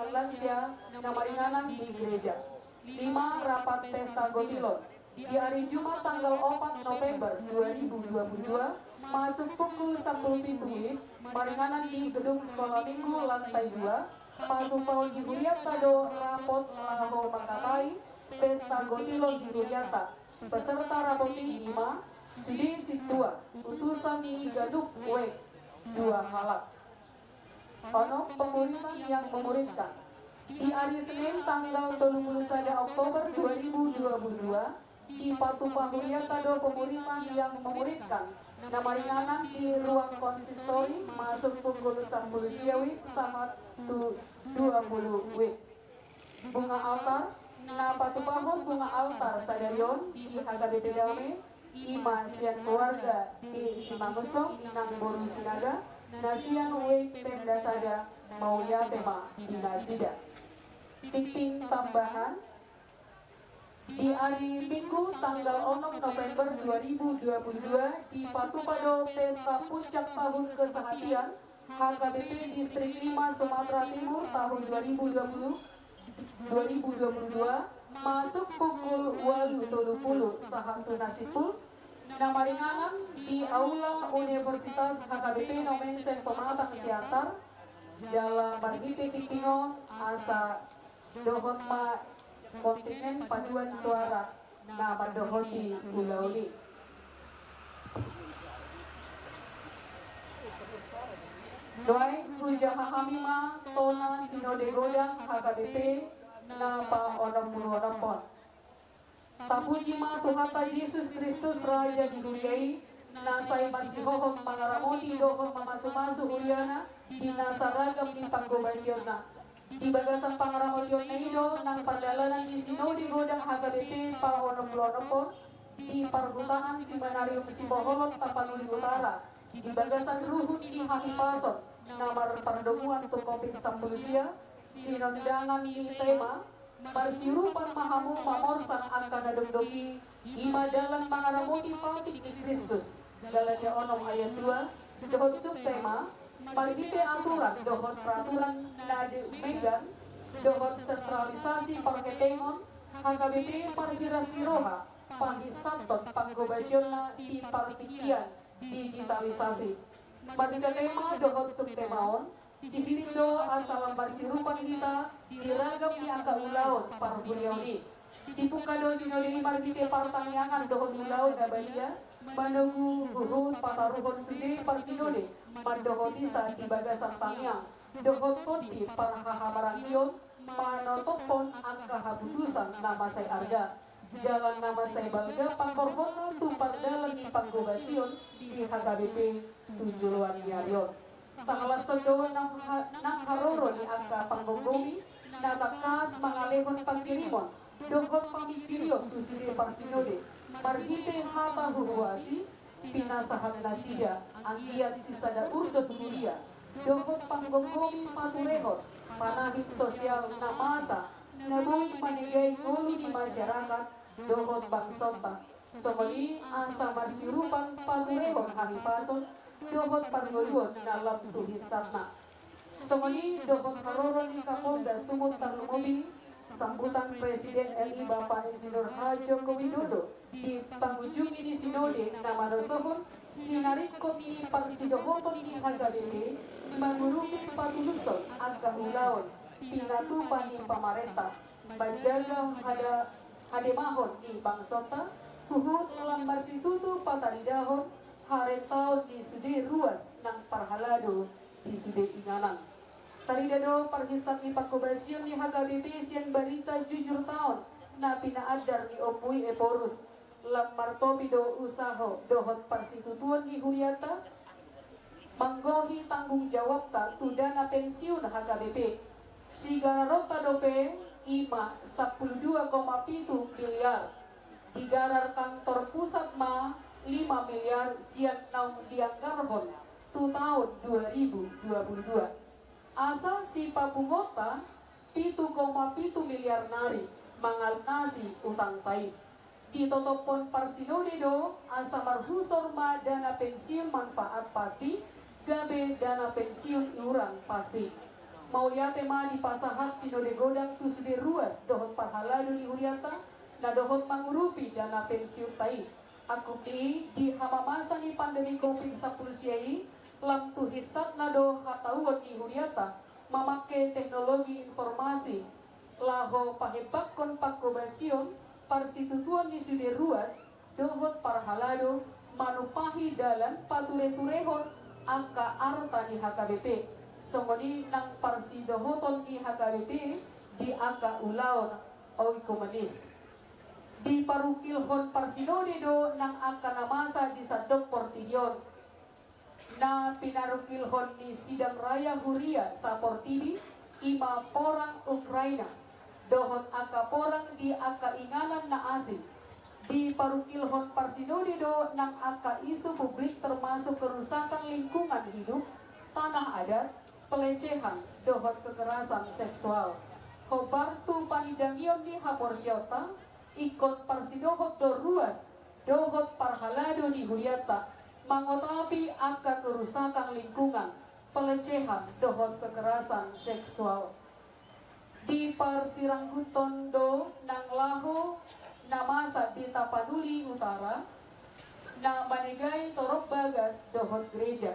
Lansia na maringanan di gereja. Lima, rapat pesta gotilon. Di hari Jumat tanggal opat November dua ribu dua puluh dua, masuk pukul sampulu pitu WIB, maringanan di gedung Sekolah Minggu lantai dua, patupaon di hurianta do rapot laho mangkatai pesta gotilon di hurianta. Peserta rapot i ima sude sintua, utusan ni ganup WIB, dua halak. Ono, pemuridon yang memuridkan. Di hari Senin tanggal tolu puluh sada Oktober dua ribu dua puluh dua, dipatupa hurianta do pemuridon yang memuridkan na maringanan di ruang konsistori, masuk pukul sampulu sia WIB sahat tu dua puluh WIB. Bunga altar. Na patupahon bunga altar sadari on di H K B P Dame, ima sian keluarga di Simangunsong nang boru Sinaga, na sian WIB Pemda sada. Mauliate ma di nasida. Tingting tambahan. Di hari Minggu tanggal onom November dua ribu dua puluh dua, dipatupa do pesta puncak tahun kesehatian H K B P Distrik lima Sumatera Timur tahun dua ribu dua puluh, dua ribu dua puluh dua, masuk pukul walu tolu puluh sahat tu na simpul, na maringanan di Aula Universitas H K B P Nomensen Pematang Siantar. Jala marhite tingting on asa dohot ma kontingen paduan suara na mandohoti ulaon i. Nuaeng hujaha hami ma tona Sinode Godang H K B P na paonom pulu onom on. Tapuji ma Tuhanta Jesus Kristus, Raja di dunia i, na sai marsihohot mangaramoti dohot mamasumasu huriana di na saragam ni panggobasionna. Di bagasan pangaramotionna i do nang pardalanan ni Sinode Godang H K B P paonom pulu onom on di parhutaan Simanarium Simoholon Tapanuli Utara, di bagasan ruhut ni hahipason na marpardomuan tu Covid sampulu sia, sinondangan ni tema Marsiurupan ma hamu mamorsang angka na dongdong i, ima dalan mangaramoti patik ni Kristus, Galatia onom ayat dua, dohot subtema, marhite aturan dohot peraturan na dumenggan, dohot sentralisasi parhetengon, H K B P marhiras ni roha pahisathon panggobasionna di partingkian digitalisasi. Marhite tema dohot subtema on, dihirim do asa lam marsiurupan hita di ragam ni angka ulaon parhuriaon i. Dipungka do sinode i marhite partangiangan dohot ulaon na badia, manogu huhut pataruhon sude parsinode mandohoti sa di bagasan tangiang dohot tondi parhahamarangion, manotophon angka haputusan na mansai arga. Jalan na mansai balga pangkorhonna tu pardalan ni panggobasion di H K B P tu joloan ni ari on. Tahalashon do nang ha-, nang haroro ni angka panggomgomi na tangkas mangalehon pangkirimon dohot pamingkirion tu sude parsinode marhite hata huhuasi, pinasahat nasida anggiat sisada urdot huria dohot panggomgomi paturehon panahit sosial na masa na boi manegai ngolu ni masyarakat dohot bangsonta. Songon i asa marsiurupan paturehon hahipason dohot parngoluon na lam tu hinsatna. Songon i dohot haroro ni Kapolda Sumut tarlumobi sambutan Presiden R I Bapak Insinyur H Joko Widodo di pangujungi ni sinode na manosohon hinaringkot ni parsidohoton ni H K B P mangurupi patulushon angka ulaon pinatupa ni pamarenta manjaga hada-, hademahon ni bangsonta, huhut lam marsitutu pataridahon harentaon ni sude ruas nang parhalado di sude inganan. Tarida do parhinsat ni panggobasion ni H K B P sian barita jujur taon na pinaandar ni Ompu i Ephorus. Lam martopi do usaho dohot parsitutuon ni hurianta manggohi tanggung jawabta tu dana pensiun H K B P. Sigararonta dope ima sampulu dua koma pitu miliar. Di garar kantor pusat ma lima miliar sian naung dianggarhon tu taon dua ribu dua puluh dua. Asa sipapunguonta pitu koma pitu miliar nari mangalunasi utangta i. Ditotophon parsinode do asa marhusor ma dana pensiun manfaat pasti gabe dana pensiun iuran pasti. Mauliate ma dipasahat Sinode Godang tu sude ruas dohot parhalado ni hurianta na dohot mangurupi dana pensiunta i. Angkup ni i, di hamamasa ni pandemi Covid sampulu sia i, lam tu hinsatna do hatauon ni hurianta mamangke teknologi informasi laho pahembangkon pangkobasion parsitutuon ni sude ruas dohot parhalado manumpahi dalan patureturehon angka arta ni H K B P, songon i nang parsidohoton ni H K B P di angka ulaon oikumenis. Diparungkilhon parsinode do nang angka na masa di sandok portibi on. Na pinarungkilhon ni sidang raya huria saportibi i ma porang Ukraina dohot angka porang di angka inganan na asing. Diparungkilhon parsinode do nang angka isu publik termasuk kerusakan lingkungan hidup, tanah adat, pelecehan, dohot kekerasan seksual. Hombar tu panindangion ni haporseaonta, ingkon parsidohot do ruas dohot parhalado ni hurianta mangotapi angka kerusakan lingkungan, pelecehan dohot kekerasan seksual. Diparsirangguthon do nang laho na masa di Tapanuli Utara na manegai torop bagas dohot gereja.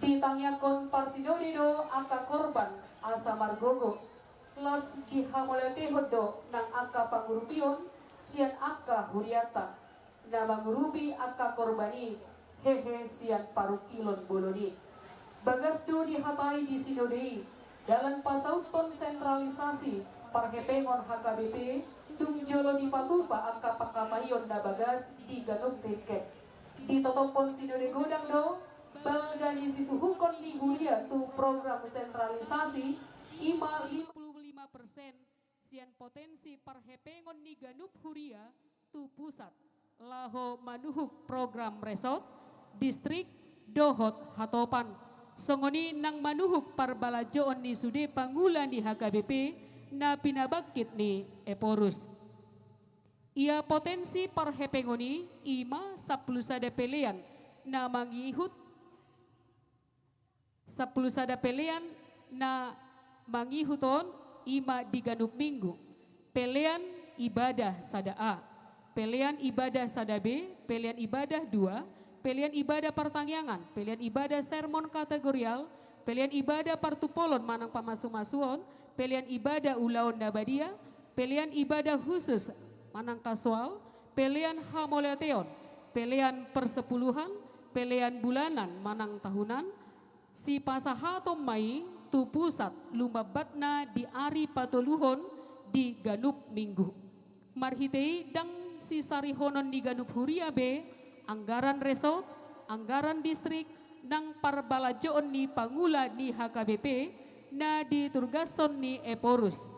Ditangiangkon parsinode do angka korban asa margogo. Laos dihamauliatehon do nang angka pangurupion sian angka hurianta na mangurupi angka korban i, hehe sian parungkilon bolon i. Bagas do dihatai di sinode i dalan pasauthon sentralisasi parhepengon H K B P, dung jolo dipatupa angka pangkataion na bagas di ganup tingki. Ditotophon Sinode Godang do balga ni situhukkon ni huria tu program sentralisasi, i ma lima puluh lima persen sian potensi parhepengon ni ganup huria tu pusat, laho manuhuk program resort, distrik, dohot hatopan. Songon i nang manuhuk parbalanjoon ni sude pangula ni H K B P na pinabangkit ni Ephorus. Ia potensi parhepengon i, i ma sampulu sada pelean na mangihut, sampulu sada pelean na mangihut on, i ma di ganup minggu. Pelean ibadah sada A, pelean ibadah sada B, pelean ibadah dua, pelean ibadah partangiangan, pelean ibadah sermon kategorial, pelean ibadah partumpolon manang pamasumasuon, pelean ibadah ulaon na badia, pelean ibadah khusus manang kasual, pelean hamauliateon, pelean persepuluhan, pelean bulanan manang tahunan, sipasahaton ma i tu pusat, lumambatna di ari patoluhon di ganup minggu. Marhite i ndang sisarihonon ni ganup huria be anggaran resort, anggaran distrik, nang parbalanjoon ni pangula ni H K B P na diturgashon ni Ephorus,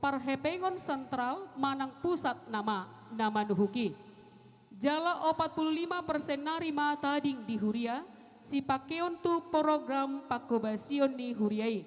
parhepengon sentral manang pusat nama na manuhuk i. Jala opat pulu lima persen nari ma tading di huria sipangkeon tu program pangkobasion ni huria i.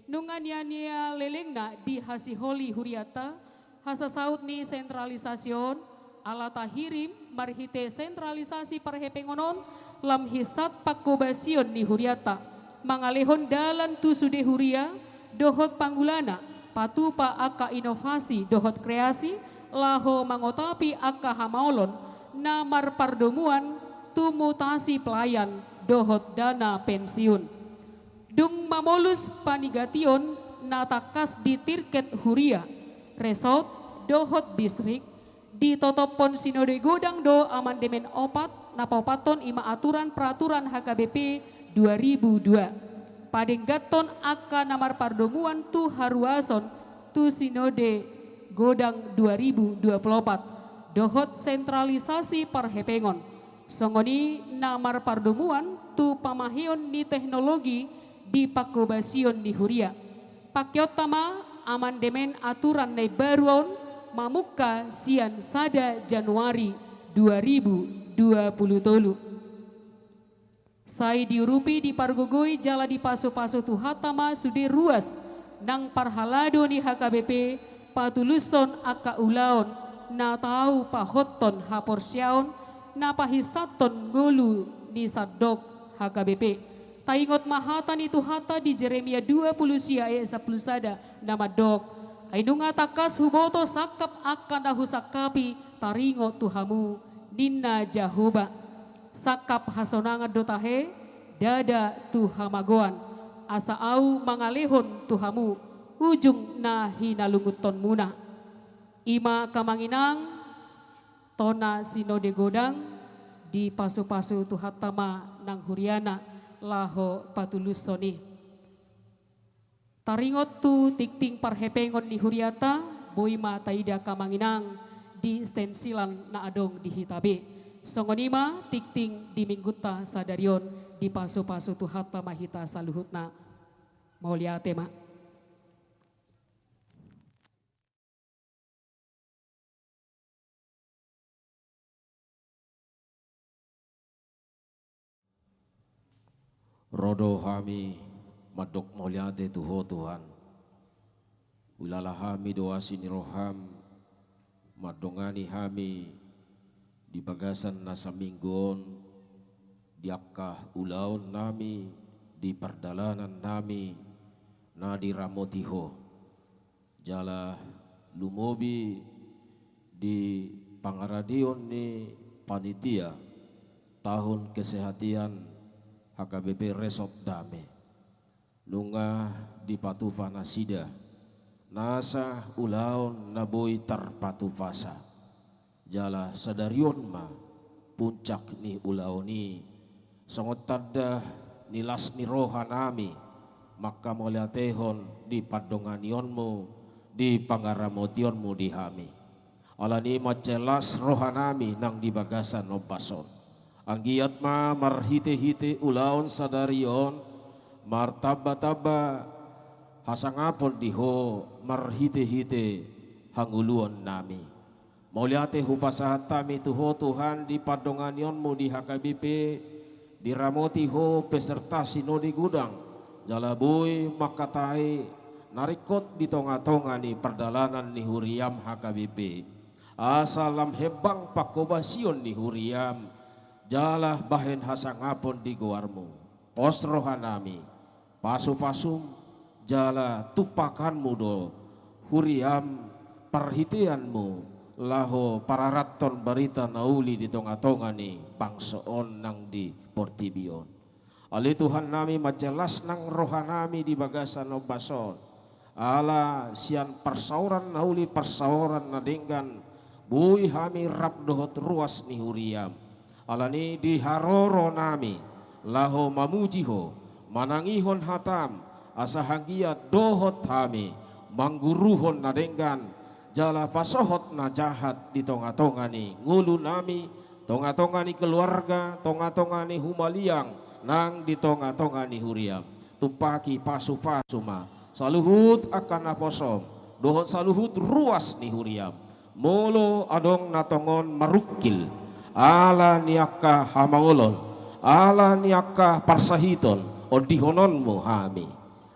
Nunga nian ia lelengna dihasiholi hurianta hasasaut ni sentralisasi on, ala tahirim marhite sentralisasi parhepengon on lam hinsat pangkobasion ni hurianta, mangalehon dalan tu sude huria dohot pangulana patupa angka inovasi dohot kreasi, laho mangotapi angka hamaolon na marpardomuan tu mutasi pelayan dohot dana pensiun. Dung mamolus panigation na tangkas di tirket huria, resort dohot distrik, ditotophon Sinode Godang do amandemen opat, na paopathon i ma aturan peraturan H K B P dua ribu dua. Padengganhon angka na marpardomuan tu haruason tu Sinode Godang dua ribu dua puluh opat, dohot sentralisasi parhepengon. Songon i na marpardomuan tu pamaheon ni teknologi di pangkobasion ni huria. Pangkeonta ma amandemen aturan na imbaru on mamungka sian sada Januari dua ribu dua puluh tolu. Sai diurupi, dipargogoi jala dipasupasu Tuhanta ma sude ruas nang parhalado ni H K B P patulushon angka ulaon na tau pahothon haporseaon na pahinsathon ngolu ni sandok H K B P. Taingot ma hata ni Tuhanta di Jeremia dua pulu sia ayat sampulu sada na mandok: Ai nunga tangkas huboto sangkap angka na husangkapi taringot tu hamu, ninna Jahowa. Sangkap hasonangan do tahe, ndada tu hamagoan, asa ahu mangalehon tu hamu ujung na hinalungunhonmuna. I ma, angka amang inang, tona sinode godang, dipasupasu Tuhanta ma nang huriana laho patulushon i. Taringot tu tingting parhepengon ni hurianta, boi ma taida, angka amang inang, di stensilan na adong di hita be. Songon i ma tingting di Minggunta sadari on, dipasupasu Tuhanta ma hita saluhutna. Mauliate ma. Ro do hami mandok mauliate tu Ho Tuhan. Huilala hami do asi ni roham mandongani hami di bagasan na saminggu on, di angka ulaon nami, di pardalanan nami na diramoti Ho. Jala lumobi di pangaradeon ni panitia tahun kesehatan H K B P Resort Dame. Nunga dipatupa nasida nasa ulaon na boi tarpatupasa. Jala sadari on ma puncak ni ulaon i, songon tanda ni las ni roha nami mangkamauliatehon di pandonganionmu, di pangaramotionmu di hami. Alani i mansai las roha nami nang di bagasan ombas on. Anggiat ma marhitehite ulaon sadari on, martambatamba hasangapon di Ho marhitehite hangoluan nami. Mauliate hupasahat hami tu Ho Tuhan di pandonganionmu di H K B P, diramoti Ho peserta sinode godang, jala boi mangkatai na ringkot di tongatonga ni pardalanan ni huriam H K B P. Asa lam hembang panghobasion ni huriam, jala bahen hasangapon di goarmu. Pos roha nami, pasupasum, jala tumpahanmu do huriam parhiteanmu laho pararathon barita na uli di tongatonga ni bangso on nang di portibi on. Ale Tuhan nami, mansai las nang roha nami di bagasan ombas on. Ala sian parsaoran na uli, parsaoran na denggan, boi hami rap dohot ruas ni huriam. Alani i di haroro nami laho mamuji Ho, manangihon hatam, asa anggiat dohot hami mangguruhon na denggan, jala pasohot na jahat di tongatonga ni ngolu nami, tongatonga ni keluarga, tongatonga ni humaliang, nang di tongatonga ni huriam. Tumpaki pasupasu ma saluhut angka naposom dohot saluhut ruas ni huriam. Molo adong na tongon marungkil ala ni angka hamaolon, ala ni angka parsahiton, ondihononmu hami.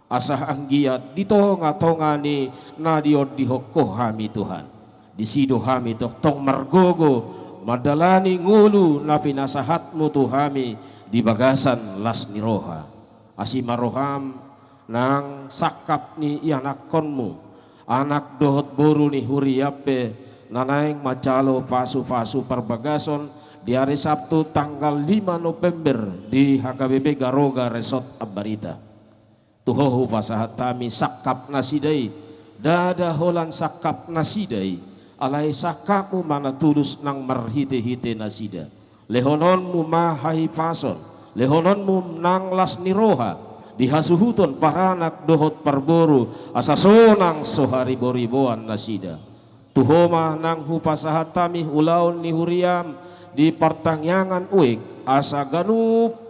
Asa anggiat di tongatonga ni na diondihon Ho hami, Tuhan, disi do hami tongtong margogo mandalani ngolu na pinasahatmu tu hami di bagasan las ni roha. Asi ma roham nang sangkap ni ianakhonmu, anak dohot boru ni huriam pe na naeng manjalo pasupasu parbagason di ari Sabtu tanggal lima November di H K B P Garoga Resort Ambarita. Tu Ho hupasahat hami sangkap nasida i, ndada holan sangkap nasida i, alai sangkapmu ma na tulus nang marhitehite nasida. Lehononmu ma hahipason, lehononmu nang las ni roha di hasuhuton paranak dohot parboru, asa sonang so hariboriboan nasida. Tu Ho ma nang hupasahat hami ulaon ni huriam di partangiangan uek, asa ganup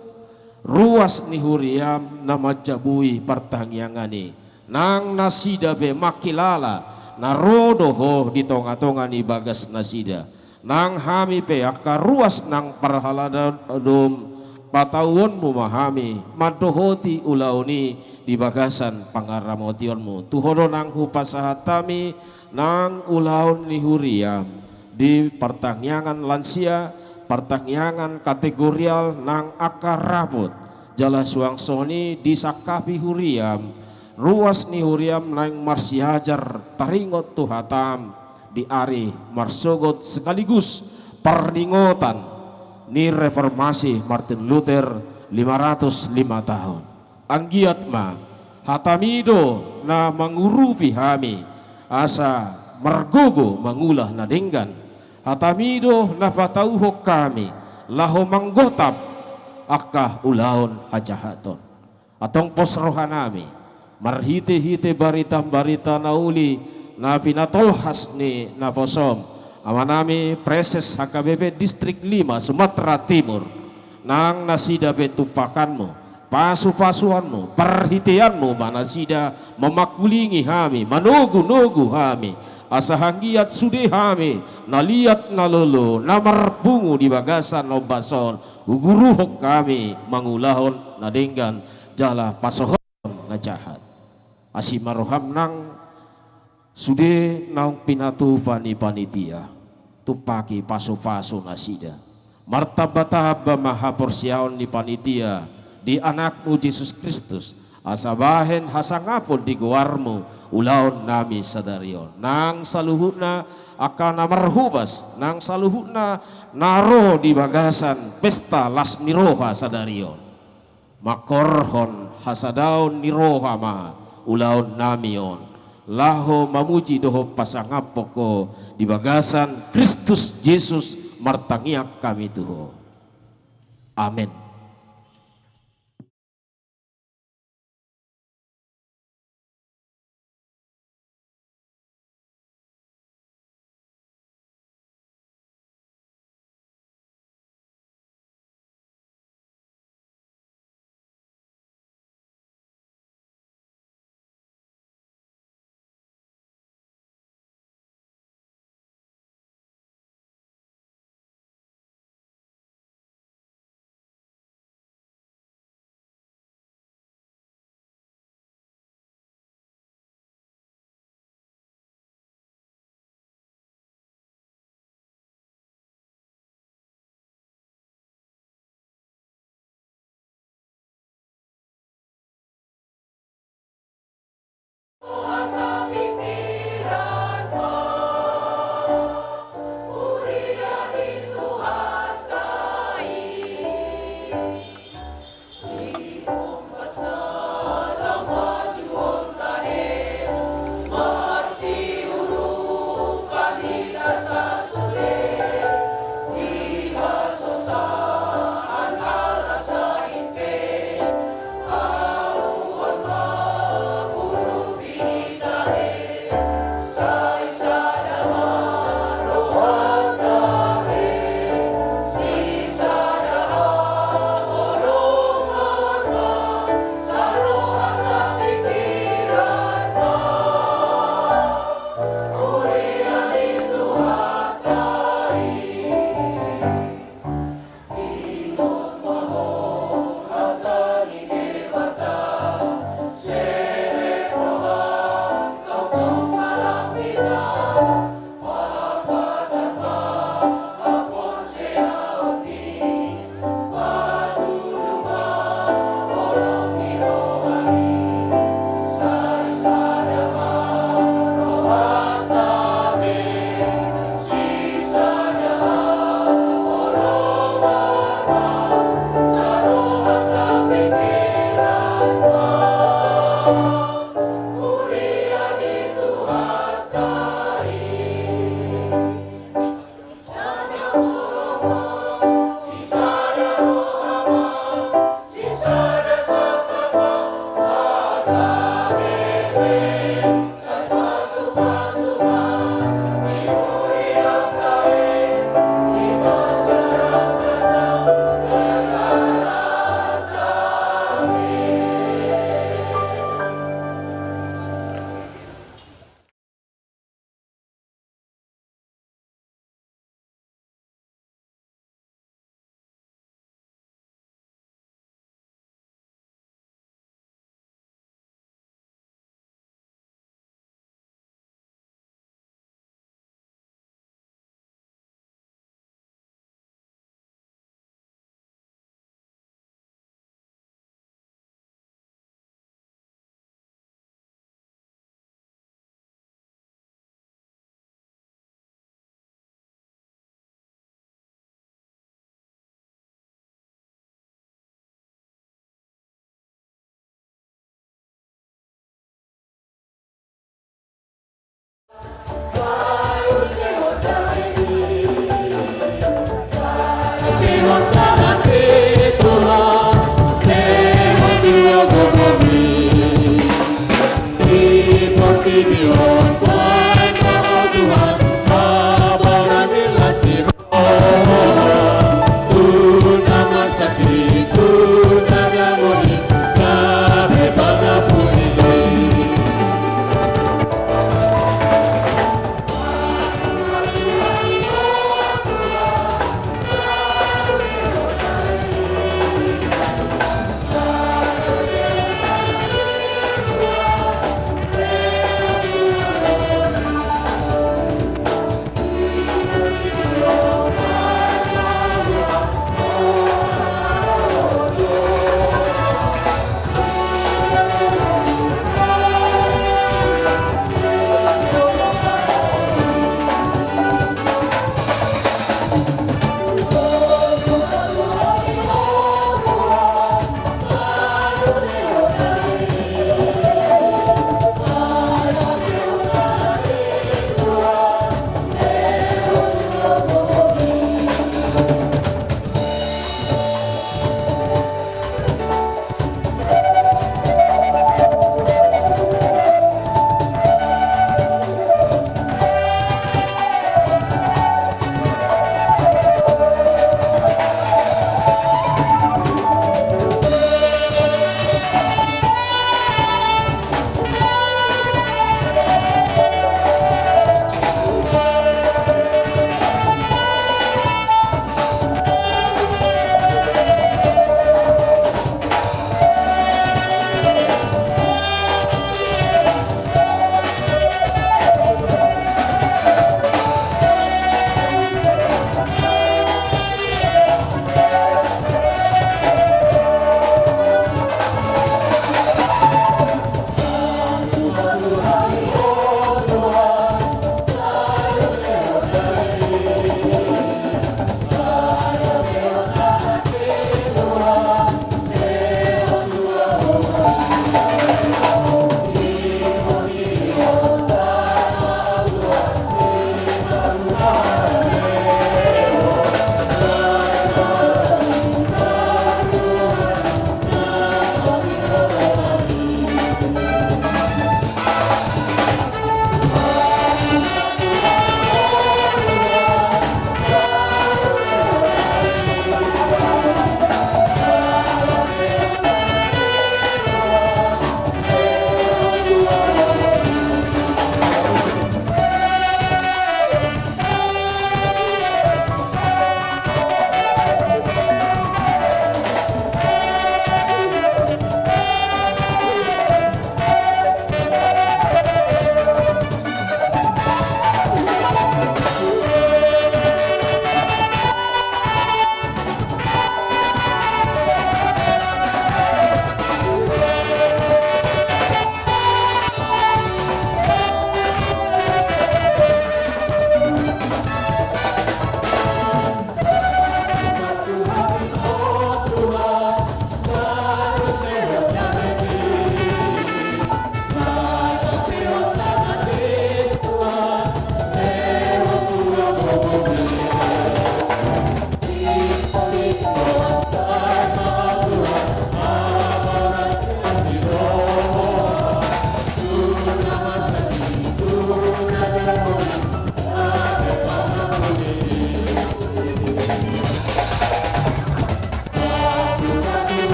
ruas ni huriam na manjabui partangiangan i. Nang nasida pe mangkilala na ro do Ho di tongatonga ni bagas nasida. Nang hami pe angka ruas nang parhalado, patauonmu ma hami mandohoti ulaon i di bagasan pangaramotionmu. Tu Ho do nang hupasahat hami nang ulaon ni huriam di partangiangan lansia, partangiangan kategorial nang angka rapot, Jala suang songon i disangkapi huriam, ruas ni huriam naeng marsiajar taringot tu hatam di ari marsogot sekaligus parningotan ni reformasi Martin Luther lima ratus lima tahun. Anggiat ma hatami do na mangurupi hami asa margogo mangula na denggan. Hatami do na patauhon hami laho manggotap angka ulaon hajahaton. Antong pos rohanami marhite-hite barita-barita na uli na pinatolhas ni naposom amanami Praeses H K B P Distrik lima Sumatera Timur, nang nasida pe tumpakanmu, pasu-pasuanmu, parhiteanmu ma nasida mamangkulingi hami, manogu-nogu hami, asa anggiat sude hami na liat na lolo na marpungu di bagasan ombas on, uguruhon hami mangulahon na denggan jala pasohothon na jahat. Asi ma roham nang sude naung pinatupa ni panitia, tumpaki pasu-pasu nasida. Martamba-tamba ma haporseaon ni panitia di Anakmu Jesus Kristus, asa bahen hasangapon di goarmu ulaonnami sadari on. Nang saluhutna angka na marhobas, nang saluhutna na ro di bagasan pesta las ni roha sadari on. Mangkorhon hasadaon ni roha ma ulaonnami on, laho mamuji dohot pasangaphon Ho di bagasan Kristus Jesus martangiang hami tu Ho. Amen.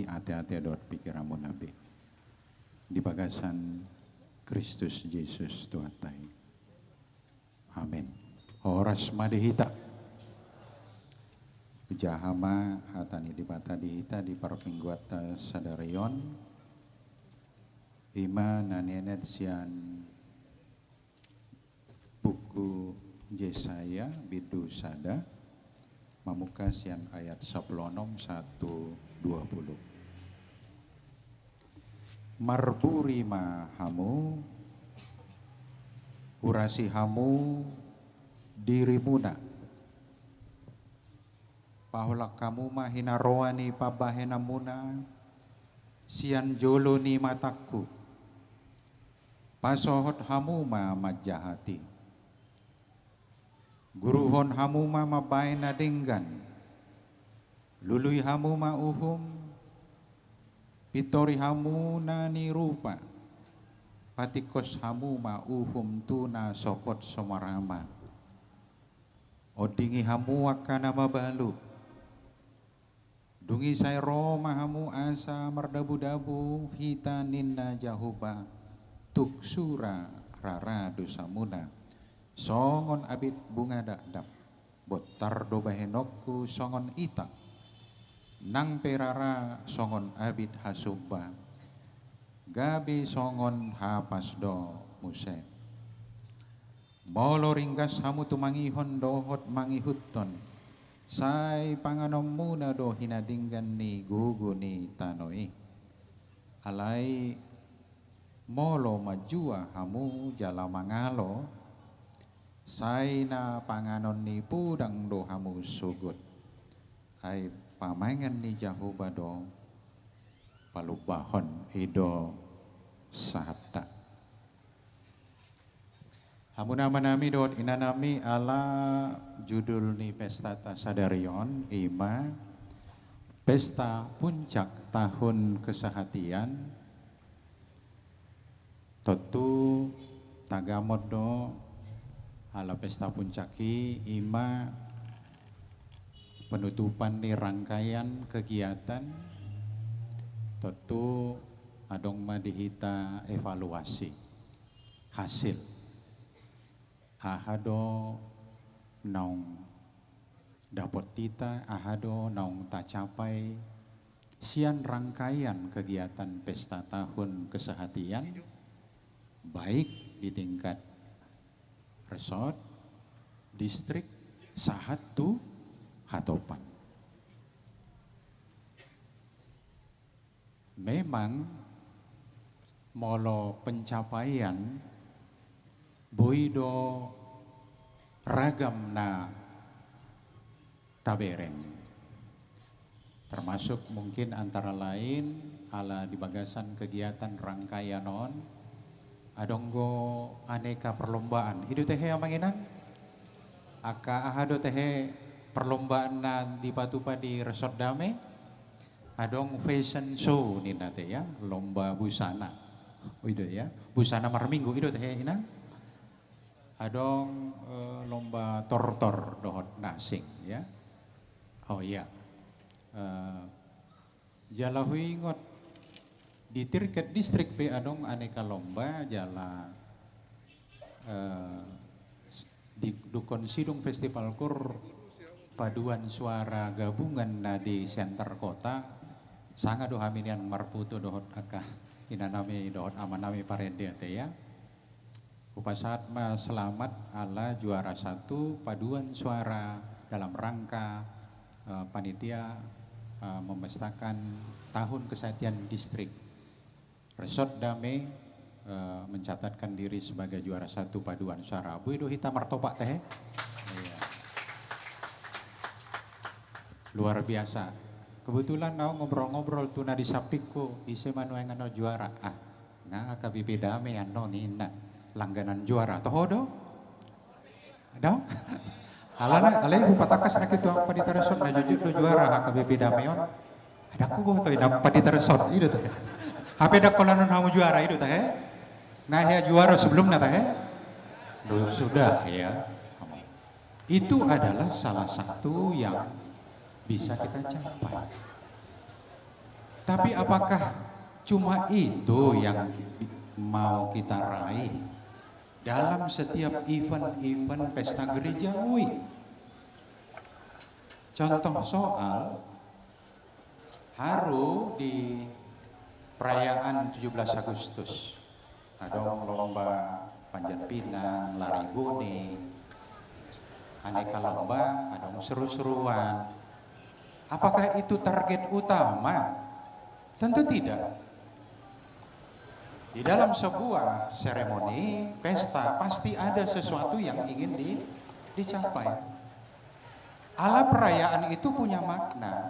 ate-ate dohot pingkiranmuna be. Di bagasan Kristus Jesus Tuhanta i. Amen. Horas ma di hita. Hujaha ma hata ni Debata di hita di parmingguanta sadari on. I ma na nienet sian buku Jesaya bindu sada, mamungka sian ayat sampulu onom sahat tu dua pulu. Marburi ma hamu, urasi hamu dirimuna. Paholang hamu ma hinaroan ni pambahenanmuna sian jolo ni matangku. Pasohot hamu ma manjahati. Guruhon hamu ma mambahen na denggan. Lului hamu ma uhum. Pintori hamu na nirupa. Patingkos hamu ma uhum tu na sopot so marama. Ondingi hamu angka na mabalu. Dung i sai ro ma hamu asa mardabu-dabu hita ninna Jahowa, tung sura rara dosamuna. Songon abit bunga dakdak, bontar do bahenonku songon ita. Nang pe rara songon abit hasumba, gabe songon hapas do muse. Molo ringgas hamu tumangihon dohot mangihuthon, sai panganonmuna do hinadenggan ni gogo ni tano i. Alai molo manjua hamu jala mangalo, sai na panganon ni podang do hamu sogot. Ai pamangan ni Jahowa do palumbahon i do sahata. Hamu amanami dohot inanami, ala judul ni pestata sadari on i ma pesta puncak tahun kesehatian. Tontu tagamon do ala pesta puncak i, i ma penutupan ni rangkaian kegiatan. Tontu adong ma di hita evaluasi hasil. Aha do naung dapot hita, aha do naung tacapai sian rangkaian kegiatan pesta tahun kesehatian, baik di tingkat resort, distrik, sahat tu hatopan. Memang molo pencapaian boi do ragam na tabereng. Termasuk mungkin antara lain ala di bagasan kegiatan rangkaian on, adong do aneka perlombaan. I do tehe amang inang? Angka aha do tehe perlombaan na dipatupa di Resort Dame? Adong fashion show ninna te ya, lomba busana. Oh, i do ya, busana marminggu i do tehe inang. Adong, eh, lomba tortor dohot na asing ya. Oh iya. Eh, jala huingot di tingkat distrik pe adong aneka lomba jala, eh, di, dungkon sidung festival kur paduan suara gabungan na di center kota, sanga do hami nian marfoto dohot angka inanami dohot amanami parende ate ya. Hupasahat ma selamat ala juara satu paduan suara dalam rangka, eh, panitia, eh, memestakan tahun kesehatian distrik. Resort Dame, eh, mencatatkan diri sebagai juara satu paduan suara. Boi do hita martopak tehe? Iya. Luar biasa. Kebetulan naung ngobrol-ngobrol tu na di sampingku, ise ma nuaeng annon juara? Ah, nga H K B P Dame annon ninna, langganan juara. Toho do? Adong? Alana, alai hupatangkas nangkin tu angka pandita resort na jotjot do juara H K B P Dame on. Ndang huboto i na pandita resort, i do tehe. Hape ndang holan on hamu juara, i do tehe. Nga hea juara sebelumna tehe? Belum, sudah ya. Itu adalah salah satu yang bisa kita capai. Tapi apakah cuma itu yang mau kita raih dalam setiap event-event pesta gerejawi? Contoh soal, haru di perayaan tujuh belas Agustus, adong lomba panjat pinang, lari goni, aneka lomba, adong seru-seruan. Apakah itu target utama? Tentu tidak. Di dalam sebuah seremoni, pesta, pasti ada sesuatu yang ingin di-, dicapai. Ala perayaan itu punya makna.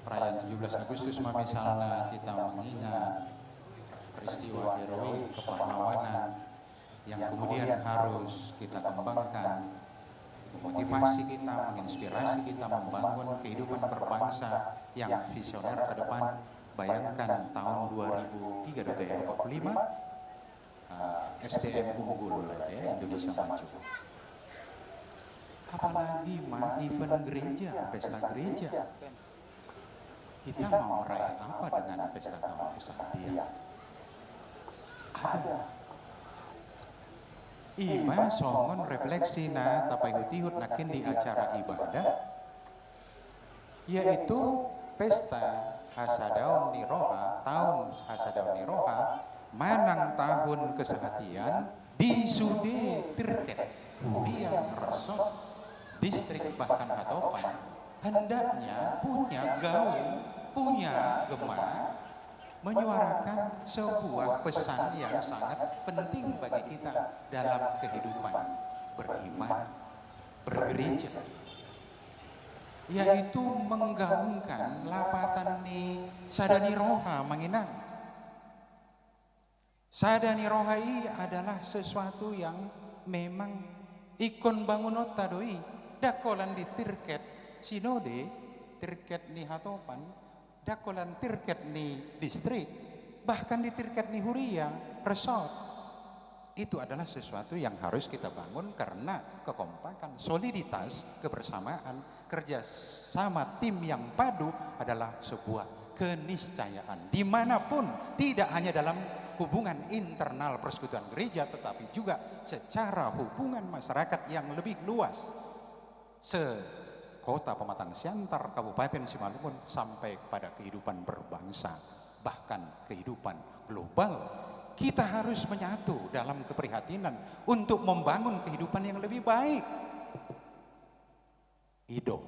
Perayaan tujuh belas Agustus ma misalna kita mengingat peristiwa heroik kepahlawanan yang kemudian harus kita kembangkan, memotivasi kita, menginspirasi kita membangun kehidupan berbangsa yang visioner ke depan. Bayangkan tahun dua ribu tiga, dua ribu empat puluh lima, eh, S D M unggul, ya, Indonesia maju. Apalagi ma event gereja, pesta gereja. Kita mau meraih apa dengan pesta tahun kesehadian? Ada. Ima songon refleksi na tapaihut-ihut nangkin di acara ibadah, yaitu pesta hasadaon ni roha, tahun hasadaon ni roha, manang tahun kesehadian, di sude tirket huria resort distrik bahkan hatopan, hendaknya punya gaung, punya gema, menyuarakan sebuah pesan yang sangat penting bagi kita dalam kehidupan beriman, bergereja, yaitu menggaungkan lapatan ni sada ni roha, Amang Inang. Sada ni roha i adalah sesuatu yang memang ingkon bangunonta do i, ndang holan di tirket sinode, tirket ni hatopan, ndang holan tirket ni distrik, bahkan di tirket ni huria, resort. Itu adalah sesuatu yang harus kita bangun karena kekompakan, soliditas, kebersamaan, kerja sama tim yang padu adalah sebuah keniscayaan. Dimanapun, tidak hanya dalam hubungan internal persekutuan gereja, tetapi juga secara hubungan masyarakat yang lebih luas. Se-Kota Pematang Siantar, Kabupaten Simalungun, sampai kepada kehidupan berbangsa, bahkan kehidupan global. Kita harus menyatu dalam keprihatinan untuk membangun kehidupan yang lebih baik. I do.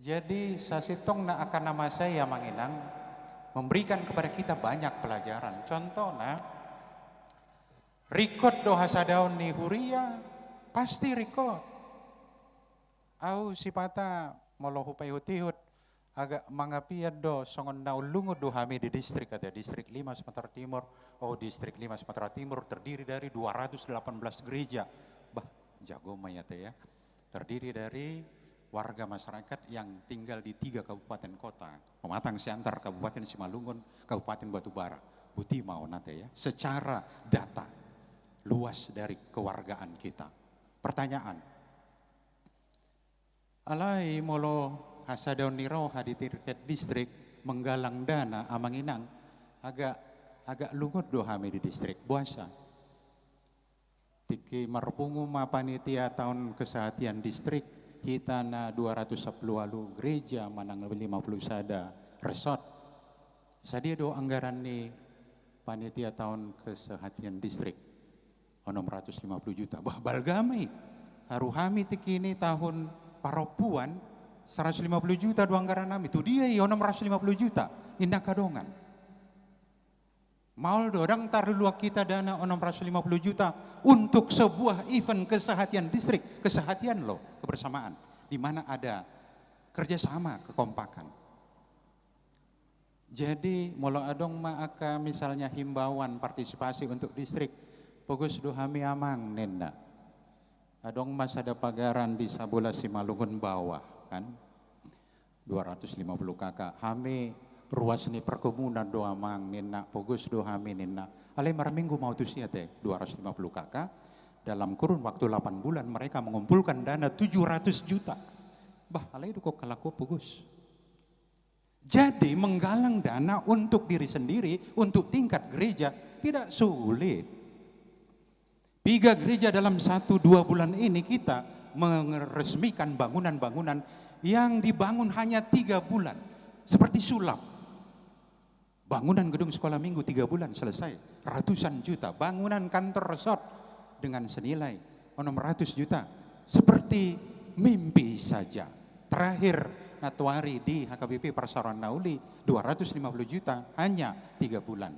Jadi, sasintongna angka na masa i, Amang Inang, memberikan kepada kita banyak pelajaran. Contohna, ringkot do hasadaon ni huria, pasti ringkot. Ahu sipata molo hupaihut-ihut, agak mangapian do, songon na unlungun do hami di distrik, ate, distrik lima Sumatera Timur, oh, distrik lima Sumatera Timur terdiri dari dua ratus delapan belas gereja. Bah, jago ma i, ate, ya. Terdiri dari warga masyarakat yang tinggal di tiga kabupaten kota, Pematang Siantar, Kabupaten Simalungun, Kabupaten Batubara. Boti ma on, ate, ya, secara data luas dari kewargaan kita. Pertanyaan, alai molo hasadaon ni roha di tirket distrik menggalang dana, Amang Inang, agak, agak lungun do hami di distrik. Boasa? Tingki marpungu ma panitia tahun kesehadian distrik, hita na dua ratus sampulu ualu gereja manang lima puluh sada resort. Sadia do anggaran ni panitia tahun kesehadian distrik? Onom ratus lima puluh juta. Bah, balga ma i. Haru hami tingki ni tahun parompuan, saratus lima puluh juta do anggaran nami. Tu dia i onom ratus lima puluh juta? Ninna angka dongan. Maol do, ndang tarluak hita dana onom ratus lima puluh juta untuk sebuah event kesehadian distrik, kesehadian loh, kebersamaan, di mana ada kerjasama, kekompakan. Jadi, molo adong ma angka misalnya himbauan partisipasi untuk distrik, pogos do hami, Amang, ninna. Adong ma sada pagaran di Sabola Simalungun Bawah, kan? Dua ratus lima puluh K K. Hami ruas ni perkebunan do, Amang, ninna, pogos do hami, ninna. Alai marminggu ma au tusi, ate, dua ratus lima puluh K K. Dalam kurun waktu delapan bulan mereka mengumpulkan dana tujuh ratus juta. Bah, alai do hon halak on, pogos. Jadi menggalang dana untuk diri sendiri, untuk tingkat gereja, tidak sulit. Piga gereja dalam satu dua bulan ini kita meresmikan bangunan-bangunan yang dibangun hanya tiga bulan. Seperti sulap. Bangunan gedung sekolah minggu tiga bulan selesai, ratusan juta. Bangunan kantor resort dengan senilai enam ratus juta. Seperti mimpi saja. Terakhir, na tuari di H K B P Parsaoran na Uli, dua ratus lima puluh juta, hanya tiga bulan.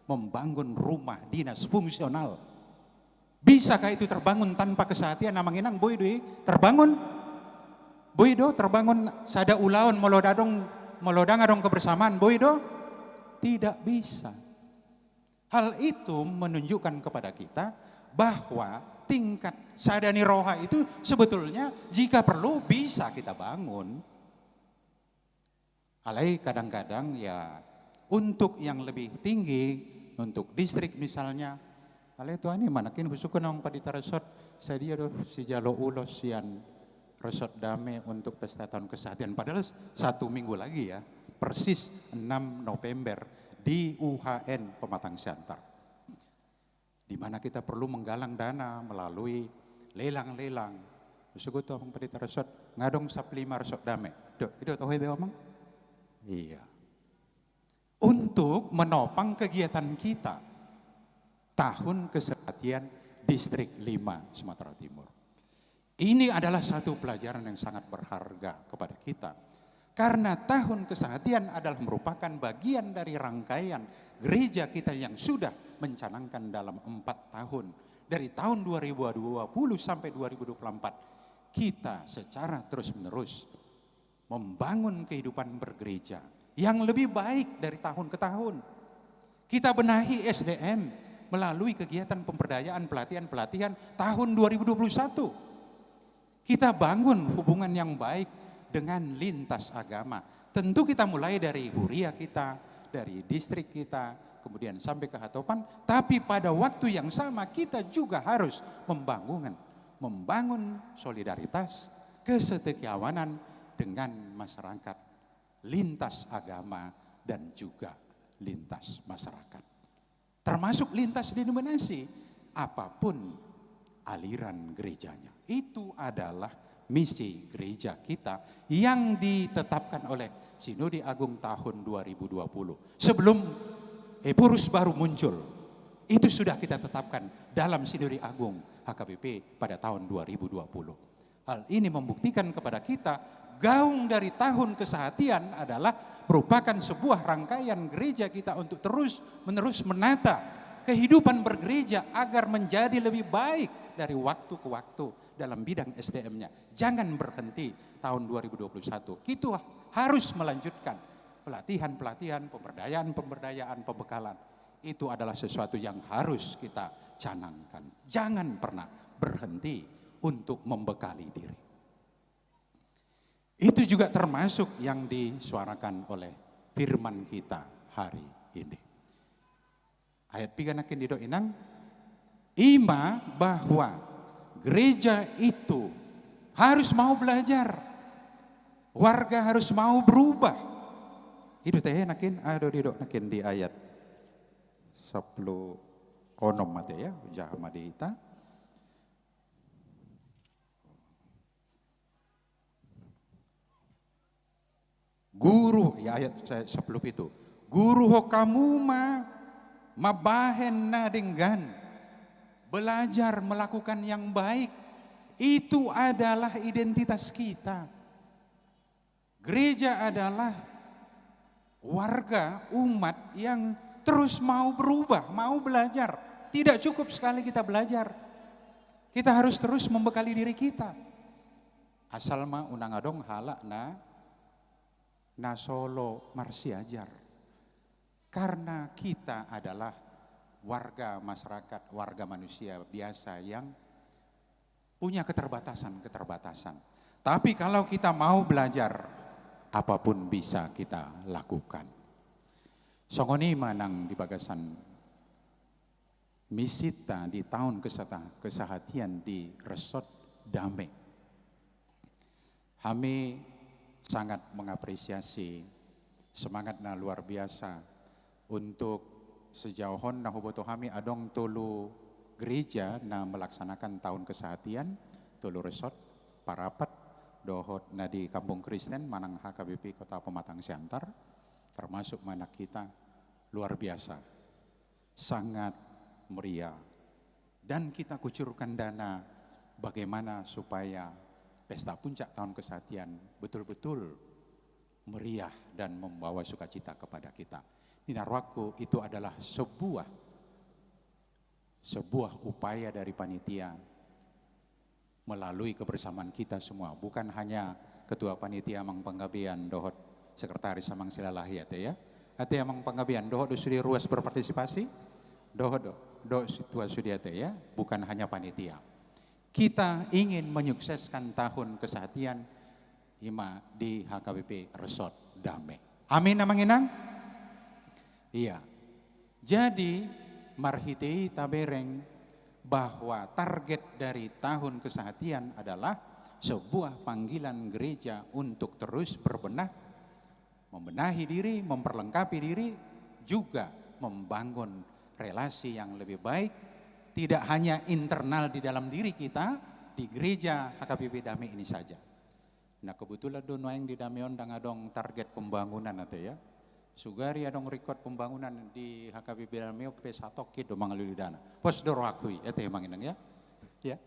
Membangun rumah dinas fungsional. Bisakah itu terbangun tanpa kesehatian? Amang inang, boi do i terbangun? Boi do terbangun sada ulaon molo dang adong, molo dang adong kebersamaan, boi do? Tidak bisa. Hal itu menunjukkan kepada kita bahwa tingkat sada ni roha itu sebetulnya jika perlu bisa kita bangun. Alai kadang-kadang ya untuk yang lebih tinggi, untuk distrik misalnya, alai tuani ma nangkin husungkun, amang pandita resort, sadia do sijalo ulos sian Resort Dame untuk pesta tahun kesehatian. Padahal s-, satu minggu lagi ya, persis enam November di U H N Pematang Siantar. Di mana kita perlu menggalang dana melalui lelang-lelang. Husungkun tu amang pandita resort, nga adong sap lima Resort Dame. Do, i do toho i do, amang? Iya. Untuk menopang kegiatan kita tahun kesehatian Distrik lima Sumatera Timur. Ini adalah satu pelajaran yang sangat berharga kepada kita. Karena tahun kesehatian adalah merupakan bagian dari rangkaian gereja kita yang sudah mencanangkan dalam empat tahun. Dari tahun dua ribu dua puluh sampai dua ribu dua puluh empat, kita secara terus-menerus membangun kehidupan bergereja yang lebih baik dari tahun ke tahun. Kita benahi S D M melalui kegiatan pemberdayaan pelatihan-pelatihan tahun dua ribu dua puluh satu. Kita bangun hubungan yang baik dengan lintas agama. Tentu kita mulai dari huria kita, dari distrik kita, kemudian sampai ke Hatopan, tapi pada waktu yang sama kita juga harus membangun, membangun solidaritas, kesetiakawanan dengan masyarakat lintas agama dan juga lintas masyarakat. Termasuk lintas denominasi, apapun aliran gerejanya. Itu adalah misi gereja kita yang ditetapkan oleh Sinode Agung tahun dua ribu dua puluh. Sebelum Ephorus baru muncul, itu sudah kita tetapkan dalam Sinode Agung H K B P pada tahun dua ribu dua puluh. Hal ini membuktikan kepada kita, gaung dari tahun kesehatian adalah merupakan sebuah rangkaian gereja kita untuk terus-menerus menata kehidupan bergereja agar menjadi lebih baik dari waktu ke waktu dalam bidang S D M-nya. Jangan berhenti tahun dua ribu dua puluh satu. Kita harus melanjutkan pelatihan-pelatihan, pemberdayaan-pemberdayaan, pembekalan. Itu adalah sesuatu yang harus kita canangkan. Jangan pernah berhenti untuk membekali diri. Itu juga termasuk yang disuarakan oleh firman kita hari ini. Ayat piga nangkin didok, inang, i ma bahwa gereja itu harus mau belajar. Warga harus mau berubah. I do tahe nangkin, ah, do didok nangkin di ayat sampulu onom ma tahe, ya, jaha ma di hita. Guru, ya, ayat sa-, sampulu pitu. Guruhon hamu ma mambahen na denggan, belajar melakukan yang baik. Itu adalah identitas kita. Gereja adalah warga, umat yang terus mau berubah, mau belajar. Tidak cukup sekali kita belajar. Kita harus terus membekali diri kita. Asal ma unang adong halak na, na so olo marsiajar. Karena kita adalah warga masyarakat, warga manusia biasa yang punya keterbatasan-keterbatasan. Tapi kalau kita mau belajar, apapun bisa kita lakukan. Songon i ma nang di bagasan misita di tahun keseta-, kesehatian di Resort Dame. Hami sangat mengapresiasi Semangat na luar biasa. Untuk sejauh on na huboto hami adong tolu gereja na melaksanakan tahun kesehatian, tolu resort, Parapat, dohot na di Kampung Kristen manang H K B P Kota Pematang Siantar, termasuk ma anak kita, luar biasa. Sangat meriah. Dan kita kucurkan dana bagaimana supaya pesta puncak tahun kesehatian betul-betul meriah dan membawa sukacita kepada kita. Ninna rohangku, itu adalah sebuah, sebuah upaya dari panitia melalui kebersamaan kita semua. Bukan hanya ketua panitia, amang panggabean, dohot sekretaris, amang silalahi, ate ya. Ate amang panggabean, dohot do sude ruas berpartisipasi, dohot do, do situa sude, ate ya. Bukan hanya panitia. Kita ingin menyukseskan tahun kesehatian, ima di H K B P Resort Dame. Amin, amang inang? Iya. Jadi, marhite i tabereng bahwa target dari tahun kesehatian adalah sebuah panggilan gereja untuk terus berbenah, membenahi diri, memperlengkapi diri, juga membangun relasi yang lebih baik, tidak hanya internal di dalam diri kita, di gereja H K B P Dame ini saja. Nah, kebetulan do nuaeng di Dame on ndang adong target pembangunan, ate ya. Sugari adong ringkot pembangunan di H K B P Dame on pe satongkin do mangalului dana. Pos do rohangku i, ate amang inang ya. Ya.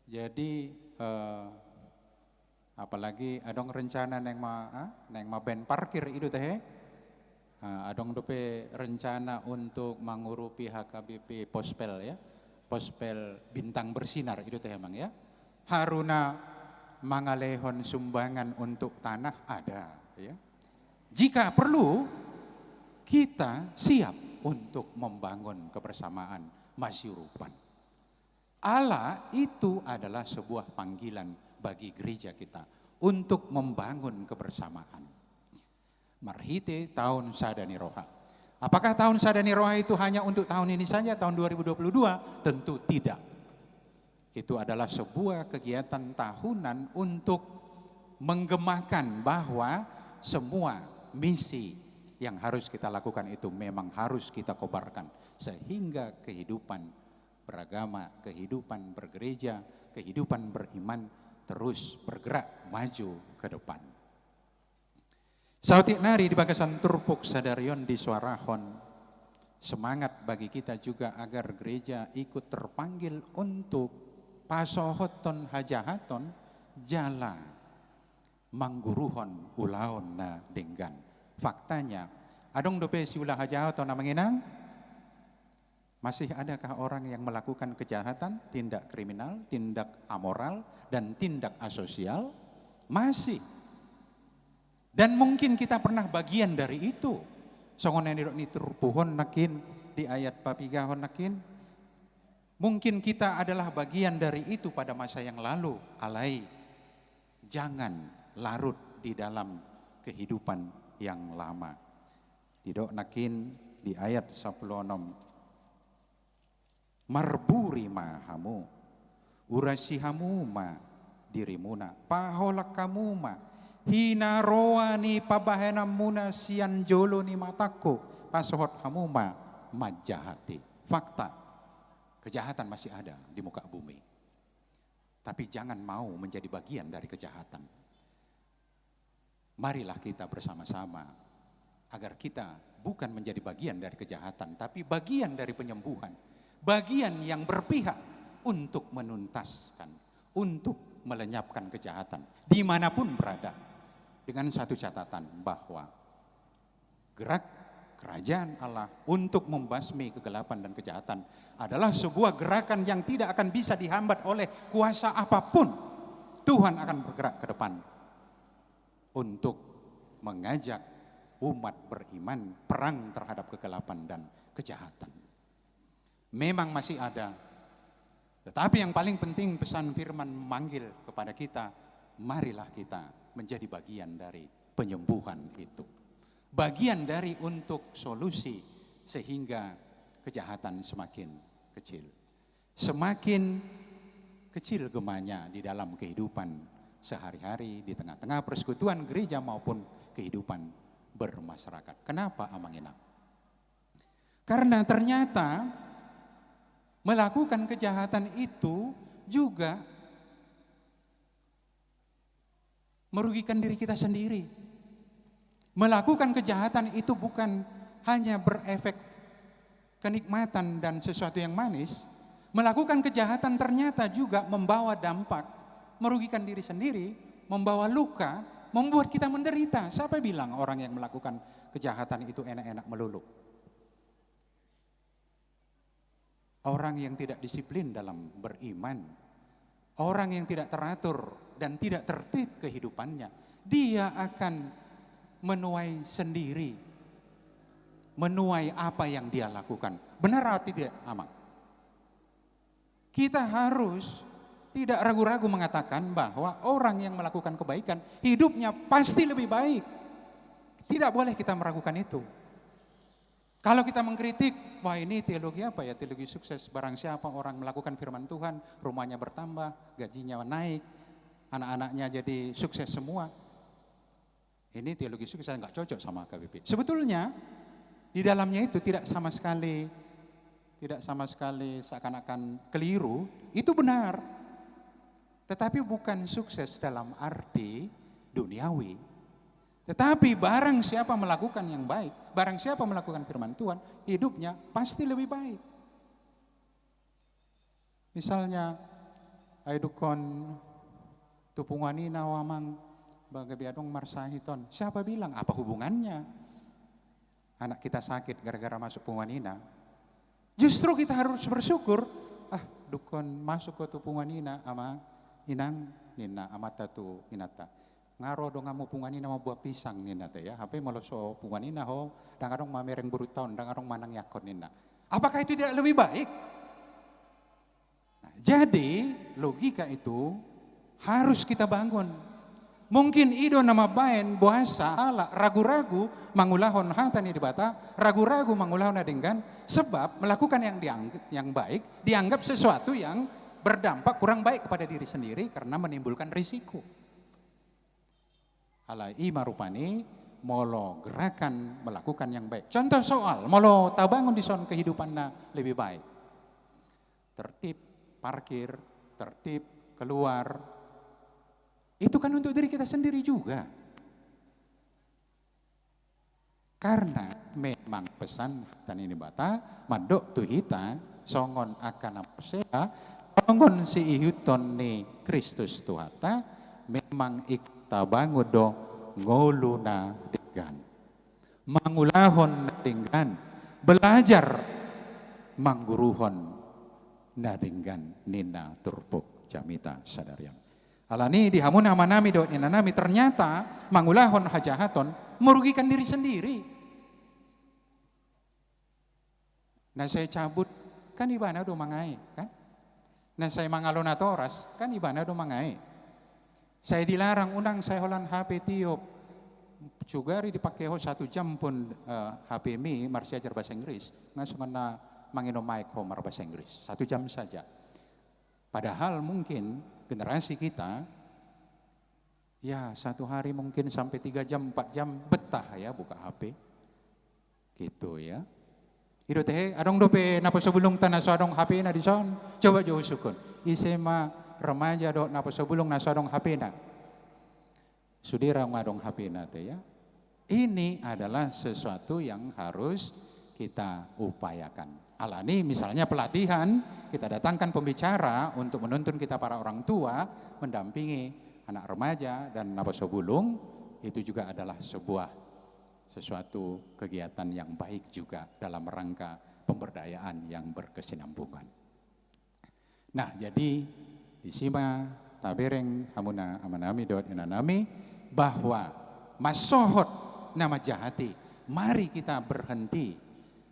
Jadi, eh, apalagi adong rencana naeng ma, ah, naeng mabaen parkir i do, ate he. Ah, adong dope rencana untuk mangurupi H K B P Pospel ya. Pospel Bintang Bersinar i do, ate amang ya. Haruna mangalehon sumbangan untuk tanah ada ya. Jika perlu, kita siap untuk membangun kebersamaan masiurupan. Ala itu adalah sebuah panggilan bagi gereja kita untuk membangun kebersamaan. Marhite tahun sada ni roha. Apakah tahun sada ni roha itu hanya untuk tahun ini saja, tahun dua ribu dua puluh dua? Tentu tidak. Itu adalah sebuah kegiatan tahunan untuk menggemakan bahwa semua misi yang harus kita lakukan itu memang harus kita kobarkan, sehingga kehidupan beragama, kehidupan bergereja, kehidupan beriman terus bergerak maju ke depan. Saotik nari di bagasan turpuk sadari on disuarahon semangat bagi kita juga agar gereja ikut terpanggil untuk pasohothon hajahaton jala mangguruhon ulaon na denggan. Faktanya, adong dope siula hajahaton, amang inang? Masih adakah orang yang melakukan kejahatan, tindak kriminal, tindak amoral, dan tindak asosial? Masih. Dan mungkin kita pernah bagian dari itu. Songon na nidok ni turpuk on nangkin, di ayat papigahon nangkin. Mungkin kita adalah bagian dari itu pada masa yang lalu. Alai, jangan larut di dalam kehidupan yang lama. Didok nangkin di ayat sampulu onom. Marburi ma hamu, urasi hamu ma dirimuna, paholang hamu ma hinaroa ni pambahenanmuna sian jolo ni matangku, pasohot hamu ma manjahati. Fakta, kejahatan masih ada di muka bumi. Tapi jangan mau menjadi bagian dari kejahatan. Marilah kita bersama-sama agar kita bukan menjadi bagian dari kejahatan, tapi bagian dari penyembuhan, bagian yang berpihak untuk menuntaskan, untuk melenyapkan kejahatan dimanapun berada, dengan satu catatan bahwa gerak kerajaan Allah untuk membasmi kegelapan dan kejahatan adalah sebuah gerakan yang tidak akan bisa dihambat oleh kuasa apapun. Tuhan akan bergerak ke depan untuk mengajak umat beriman perang terhadap kegelapan dan kejahatan. Memang masih ada. Tetapi yang paling penting, pesan firman memanggil kepada kita, marilah kita menjadi bagian dari penyembuhan itu. Bagian dari untuk solusi sehingga kejahatan semakin kecil. Semakin kecil gemanya di dalam kehidupan sehari-hari, di tengah-tengah persekutuan gereja maupun kehidupan bermasyarakat. Kenapa, Amang Inang? Karena ternyata melakukan kejahatan itu juga merugikan diri kita sendiri. Melakukan kejahatan itu bukan hanya berefek kenikmatan dan sesuatu yang manis, melakukan kejahatan ternyata juga membawa dampak, merugikan diri sendiri, membawa luka, membuat kita menderita. Siapa bilang orang yang melakukan kejahatan itu enak-enak melulu? Orang yang tidak disiplin dalam beriman, orang yang tidak teratur dan tidak tertib kehidupannya, dia akan menuai sendiri, menuai apa yang dia lakukan. Benar atau tidak, Amang? Kita harus tidak ragu-ragu mengatakan bahwa orang yang melakukan kebaikan, hidupnya pasti lebih baik. Tidak boleh kita meragukan itu. Kalau kita mengkritik, "Wah, ini teologi apa ya? Teologi sukses. Barang siapa orang melakukan firman Tuhan, rumahnya bertambah, gajinya naik, anak-anaknya jadi sukses semua." Ini teologi sukses, nggak cocok sama H K B P. Sebetulnya, di dalamnya itu tidak sama sekali, tidak sama sekali seakan-akan keliru. Itu benar. Tetapi bukan sukses dalam arti duniawi. Tetapi barang siapa melakukan yang baik, barang siapa melakukan firman Tuhan, hidupnya pasti lebih baik. Misalnya, "Ai dungkon tu punguan ina ho, Amang, ba gabe adong marsahit on." Siapa bilang? Apa hubungannya anak kita sakit gara-gara masuk punguan ina? Justru kita harus bersyukur. "Ah, dungkon masuk ho tu punguan ina, Amang, Inang," ninna amanta tu inanta. "Nga ro donganmu punguan ina mambuat pisang," ninna te, ya. Hape molo so punguan ina ho, ndang adong mamereng burunta on, ndang adong manangiangkon, ninna. Apakah itu tidak lebih baik? Nah, jadi logika itu harus kita bangun. Mungkin i do na mambaen boasa halak ragu-ragu mangulahon hata ni Debata, ragu-ragu mangulahon na denggan, sebab melakukan yang diang-, yang baik dianggap sesuatu yang berdampak kurang baik kepada diri sendiri karena menimbulkan risiko. Alai i ma rupani molo gerakan melakukan yang baik. Contoh soal, molo tabangun dison kehidupan na lebih baik. Tertib parkir, tertib keluar. Itu kan untuk diri kita sendiri juga. Karena memang pesan hata ni Debata mandok tu hita songon angka na porsea, songon siihuthon ni Kristus Tuhanta, memang ingkon tabangun do ngolu na denggan, mangulahon na denggan, belajar mangguruhon na denggan, ninna turpuk jamita sadari on. Alani di hamuna amanami dohot inanami, ternyata mangulahon hajahaton merugikan diri sendiri. Na sai cabut, kan ibana do mangae, kan? Na sai mangalo natoras, kan ibana do mangae. Sai dilarang, unang sai holan H P tiop. Sugari dipake ho satu jam pun, eh, H P mi marsiajar bahasa Inggris, nga songon na manginom aek ho marbahasa Inggris. Satu jam saja. Padahal mungkin generasi kita, ya, satu hari mungkin sampai tiga jam, empat jam betah, ya, buka H P. Gitu, ya. I do tehe, adong dope naposobulungta na so adong H P-na dison? Coba jo husungkun. Ise ma remaja dohot naposobulung na so adong H P-na? Sude ra nga adong H P-na te, ya. Ini adalah sesuatu yang harus kita upayakan. Alani misalnya pelatihan, kita datangkan pembicara untuk menuntun kita para orang tua, mendampingi anak remaja dan naposobulung, itu juga adalah sebuah, sesuatu kegiatan yang baik juga dalam rangka pemberdayaan yang berkesinambungan. Nah, jadi disi ma tabereng hamuna amanami dohot inanami, bahwa mansohot na manjahati, mari kita berhenti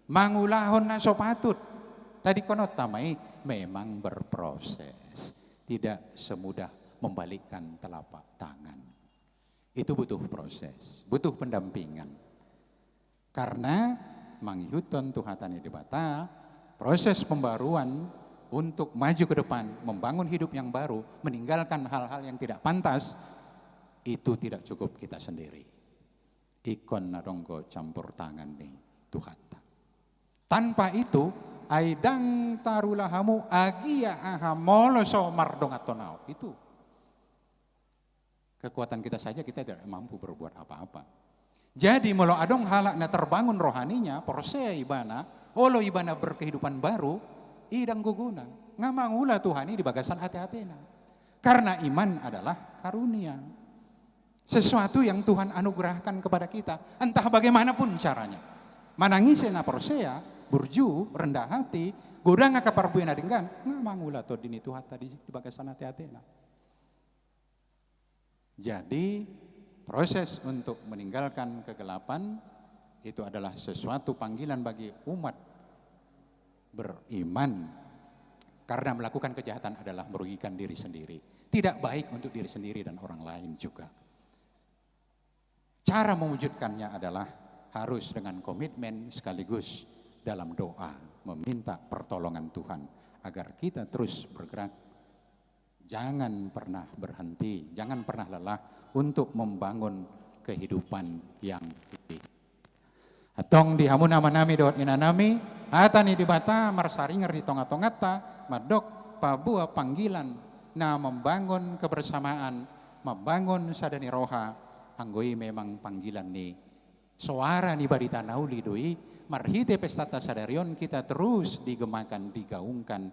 mangulahon na so patut. Tadingkononta ma i, memang berproses, tidak semudah membalikkan telapak tangan. Itu butuh proses, butuh pendampingan. Karena mangihuthon tu hata ni Debata, proses pembaruan untuk maju ke depan, membangun hidup yang baru, meninggalkan hal-hal yang tidak pantas, itu tidak cukup kita sendiri. ingkon na dong do campur tangan ni Tuhanta. Tanpa itu, ai ndang tarula hamu agia aha molo so mardonganhon Ahu. Itu. Kekuatan kita saja kita tidak mampu berbuat apa-apa. Jadi molo adong halak na terbangun rohaninya, porsea ibana, olo ibana berkehidupan baru, i ndang gogona. Nga mangula Tuhan i di bagasan ate-atena. Karena iman adalah karunia. Sesuatu yang Tuhan anugerahkan kepada kita, entah bagaimanapun caranya. Manang ise na porsea, burju, rendah hati, godang angka parbue na denggan, nga mangula tondi ni Tuhanta di, di bagasan ate-atena. Jadi, proses untuk meninggalkan kegelapan itu adalah sesuatu panggilan bagi umat beriman. Karena melakukan kejahatan adalah merugikan diri sendiri. Tidak baik untuk diri sendiri dan orang lain juga. Cara mewujudkannya adalah harus dengan komitmen sekaligus dalam doa, meminta pertolongan Tuhan agar kita terus bergerak. Jangan pernah berhenti, jangan pernah lelah untuk membangun kehidupan yang lebih. Antong di hamu amanami dohot inanami, hata ni Debata marsaringar di tonga-tonganta, mandok paboa panggilan na membangun kebersamaan, membangun sada ni roha, anggo i memang panggilan ni soara ni barita na uli do i, marhite pestanta sadari on kita terus digemakan, digaungkan.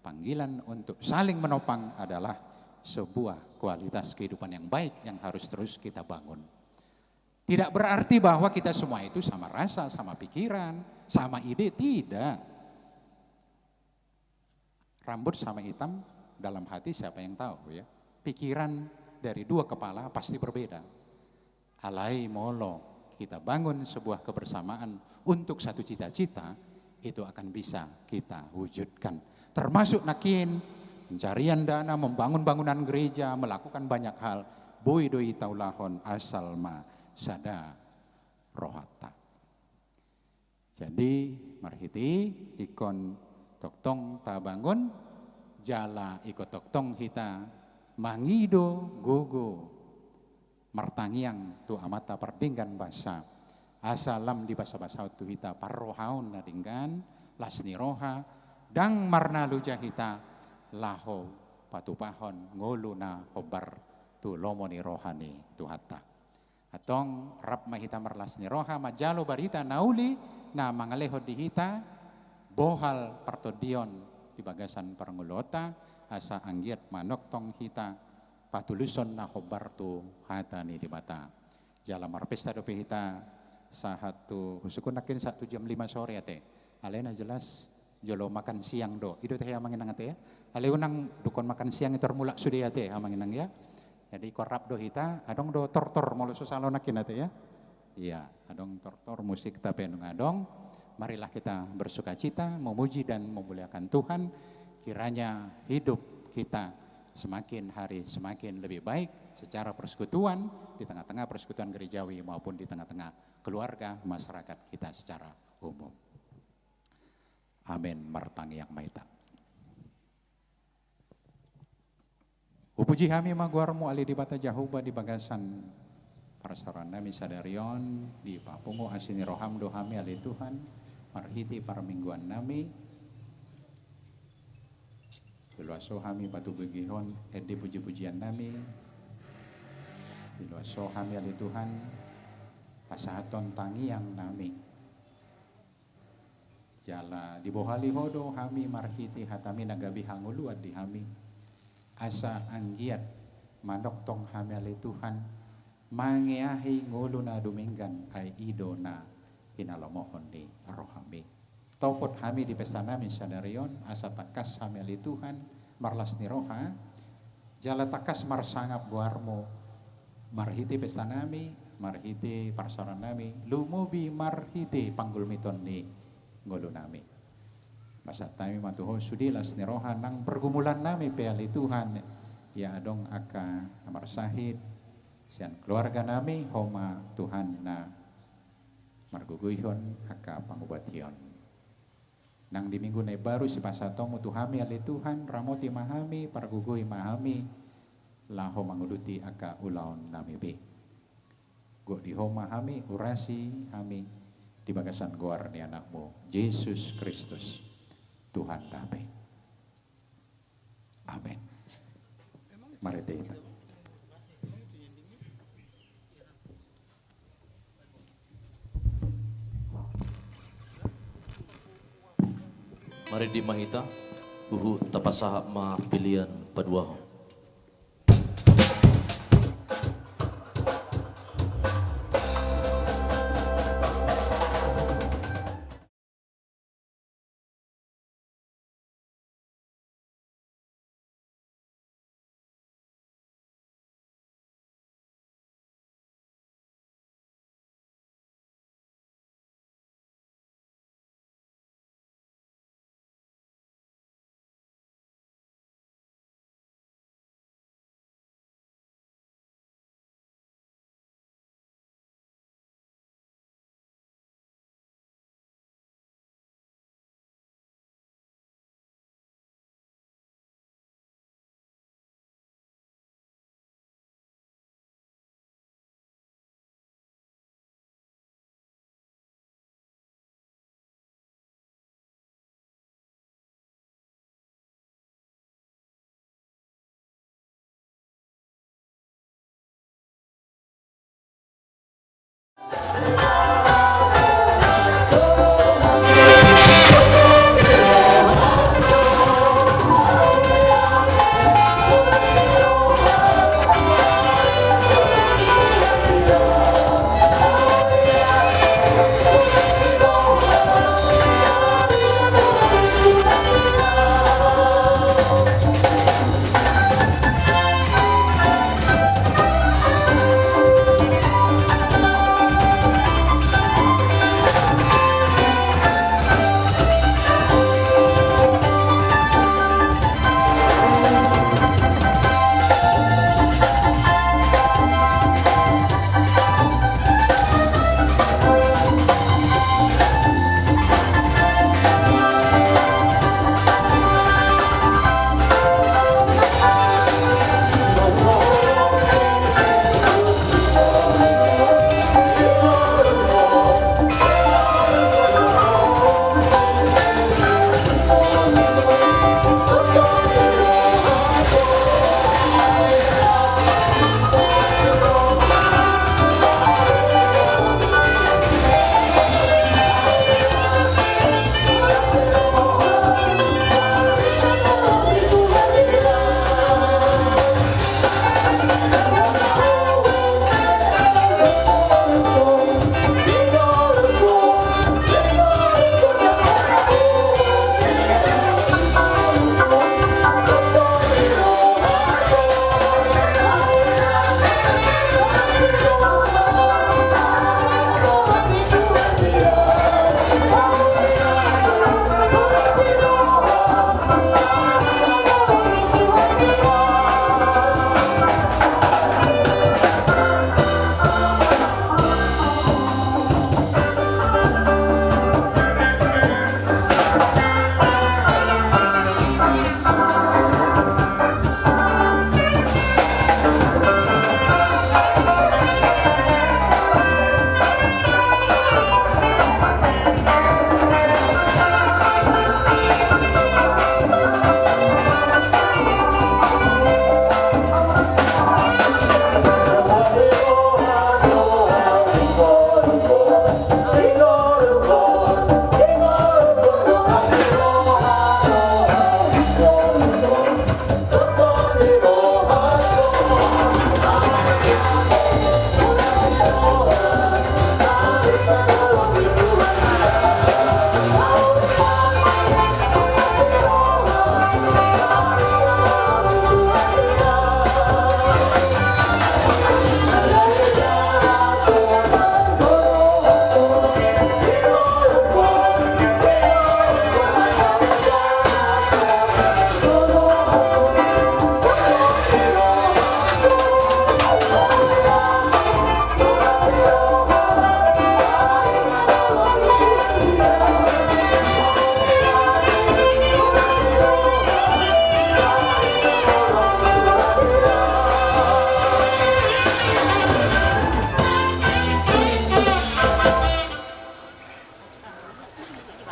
Panggilan untuk saling menopang adalah sebuah kualitas kehidupan yang baik yang harus terus kita bangun. Tidak berarti bahwa kita semua itu sama rasa, sama pikiran, sama ide, tidak. Rambut sama hitam dalam hati siapa yang tahu, ya. Pikiran dari dua kepala pasti berbeda. Alai molo kita bangun sebuah kebersamaan untuk satu cita-cita, itu akan bisa kita wujudkan. Termasuk nangkin pencarian dana membangun bangunan gereja, melakukan banyak hal, boi do i taulahon asal ma sada rohanta. Jadi, marhite i ingkon tongtong tabangun, jala ingkon tongtong hita mangido gogo martangiang tu Amanta pardenggan basa, asa lam dibasabasahon tu hita parrohaon na denggan, las ni roha, ndang marnaloja hita laho patupahon ngolu na hombar tu lomo ni roha ni Tuhanta. Antong rap ma hita marlas ni roha manjalo barita na uli na mangalehon di hita bohal partondion di bagasan parngoluonta, asa anggiat manongtong hita patuluson na hombar tu hata ni Debata. Jala marpesta dope hita sahat tu, husungkun nangkin sahat tu jam lima sore ate. Alai na jelas jolo makan siang do. I do tahe amang inang ate, ya. Alai unang dungkon makan siang i tor mulak sude ate amang inang, ya. Jadi ingkon rap do hita, adong do tortor molo so sala nangkin ate, ya. Iya, adong tortor, musikta pe nunga adong. Marilah kita bersukacita, memuji dan memuliakan Tuhan. Kiranya hidup kita semakin hari semakin lebih baik secara persekutuan, di tengah-tengah persekutuan gerejawi maupun di tengah-tengah keluarga, masyarakat kita secara umum. Amen. Martangiang ma hita. Hupuji hami ma goarmu ale Debata Jahowa di bagasan parsaorannami sadari on, dipapungu asi ni roham do hami ale Tuhan, marhite parmingguannami. Diloas ho hami patubegehon ende puji-pujiannami. Diloas ho hami ale Tuhan, pasahathon tangiangnami. Jala dibohali ho do hami marhite hatami na gabe hangoluan di hami. Asa anggiat manongtong hami ale Tuhan, mangeahi ngolu na dumenggan, ai i do na hinalomohon ni rohami. Topot hami di pestanami sadari on, asa tangkas hami ale Tuhan, marlas ni roha, jala tangkas marsangap goarmu, marhite pestanami, marhite parsaorannami, lumobi marhite panggulmiton ni ngolunami. Pasahat hami ma tu ho sude las ni roha nang pergumulannami pe ale Tuhan, ia adong angka na marsahit, sian keluarganami, ho ma Tuhan na margogoihon angka pangubation. Nang di minggu na imbaru sipasahatonmu tu hami ale Tuhan, ramoti ma hami, pargogoi ma hami, laho manguduti angka ulaonnami be. Di Ho ma hami urasi hami di bagasan goar ni Anakmu Jesus Kristus, Tuhanta pe. Amen. Marende hita. Marende ma hita, huhut tapasahat ma pelean paduahon.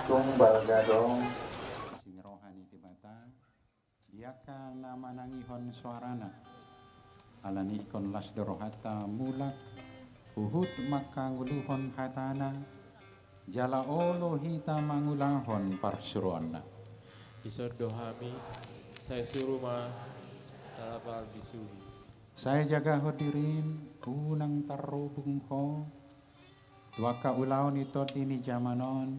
Tung balga do. Asi ni roha ni Debata di angka na manangihon soarana. Alani i ingkon las do rohanta mulak huhut mangkangoluhon hatana, jala olo hita mangulahon parsuruonna. Dison do hami, sai suru ma, sala parbisuhi. Sai jagahon dirim, unang tarrobung ho tu angka ulaon ni tondi ni jaman on.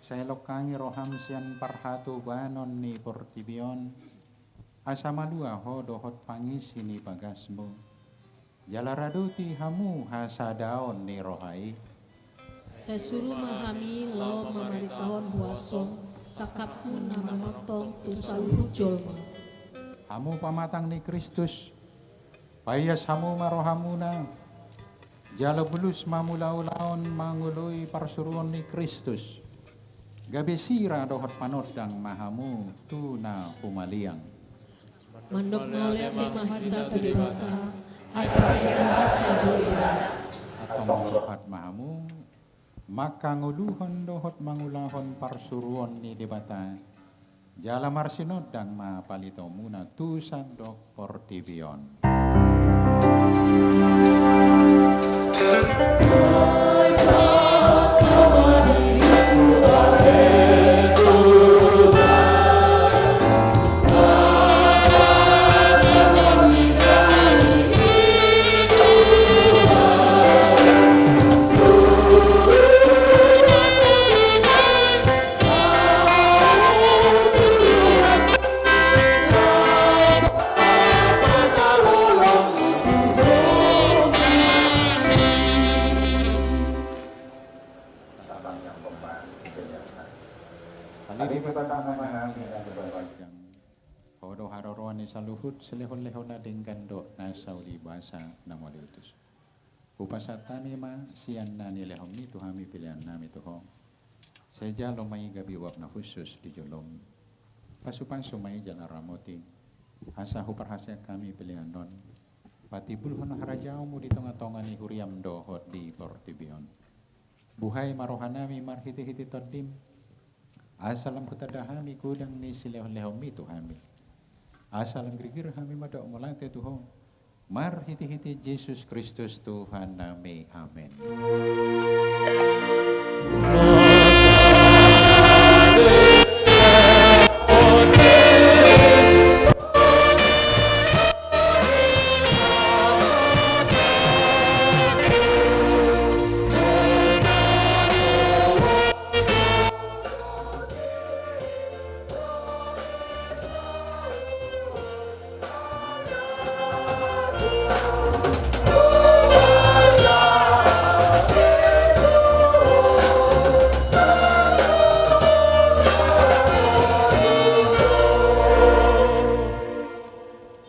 Sai longkangi roham sian parhatobanon ni portibi on, asa malua ho dohot pangisi ni bagasmu. Jala radoti hamu hasadaon ni roha i. Sai suru ma hami laho mamaritahon huasom sangkapmu na manongtong tu saluhut jolma. Hamu pamatang ni Kristus, paias hamu ma rohamuna, jala bulus ma mangula ulaon mangoloi parsuruon ni Kristus, gabe sira dohot panondang ma hamu tu na humaliang. Mandok mauliate ma hita tu Debata, ai pardebasan do Ibana. Antong mangurpat ma hamu mangkangoluhon dohot mangulahon parsuruon ni Debata, jala marsinondang ma palitomuna tu sandok portibi on. Ho do haroroan ni saluhut silehonlehon na denggan dohot na sauli basa na mauliutus. Hupasahat hami ma sian na nilehonmi tu hami pelean nami tu ho. Sai jalo ma i gabe uap na hushus di jolom. Pasupasu ma i jala ramoti, asa huparhaseang hami pelean on patimbulhon harajaonmu di tongatonga ni huriam dohot di portibi on. Buhai ma rohanami marhitehite tondim, asa lam hutanda hami godang ni silehonlehonmi tu hami. Asa lam girgir hami mandok mauliate tu ho, marhitehite Jesus Kristus Tuhannami. Amen.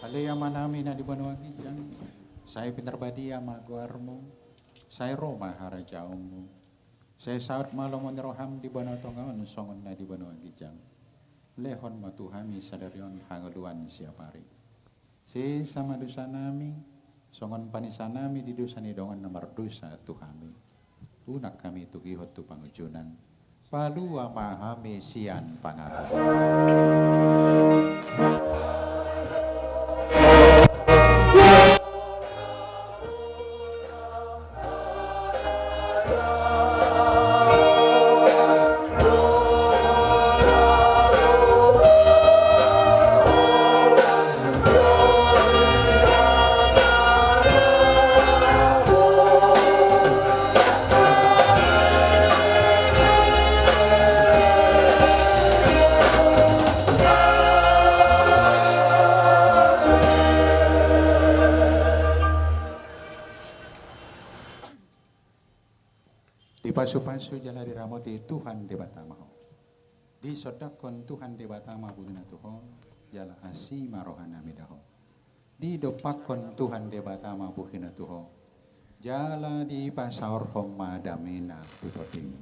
Ale Amanami na di banua ginjang, sai pinarbadia ma goarmu, sai ro ma harajaonmu, sai saut ma lomo ni roham di banua tonga on songon na di banua ginjang. Lehon ma tu hami sadari on hangoluan siapari. Sesa ma dosanami, songon panesanami di dosa ni dongan na mardosa tu hami. Unang hami togihon tu pangunjunan. Palua ma hami sian pangago. Dipasupasu jala diramoti Tuhan Debata ma ho. Disondangkon Tuhan Debata ma buhina tu ho, jala asi ma rohanami da ho. Didompakkon Tuhan Debata ma buhina tu ho, jala dipasaorhon ma damena tu tondim.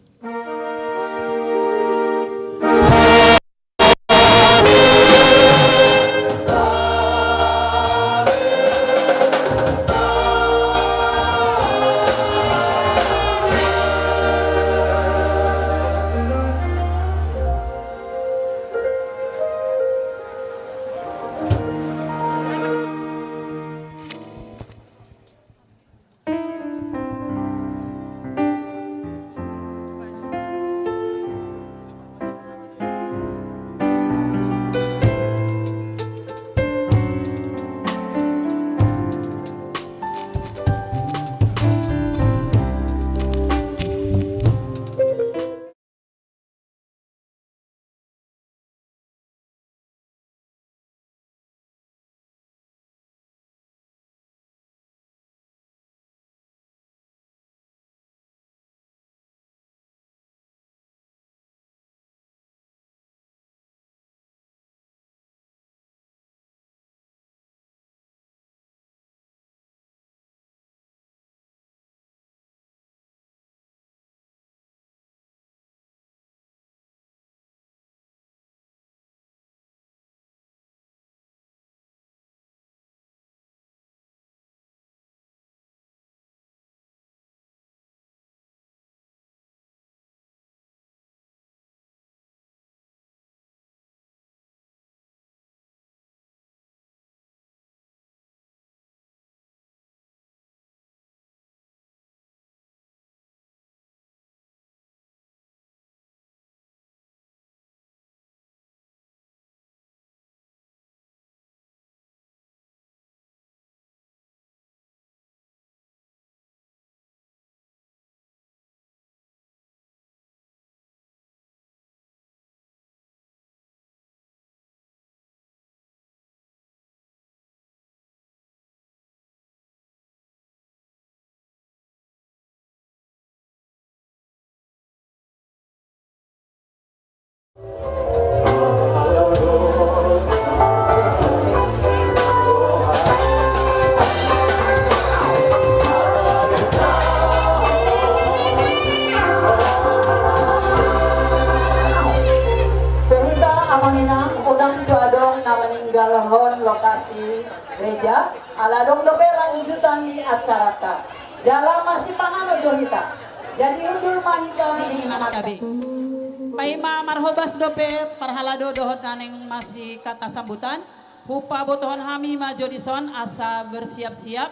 Gereja, ala adong dope lanjutan ni acaranta. Jala masipanganon do hita. Jadi undur ma hita. Di inganan tabe. Paima marhobas dope parhalado dohot na naeng masikata sambutan. Hupabotohon hami ma jo dison asa bersiap-siap.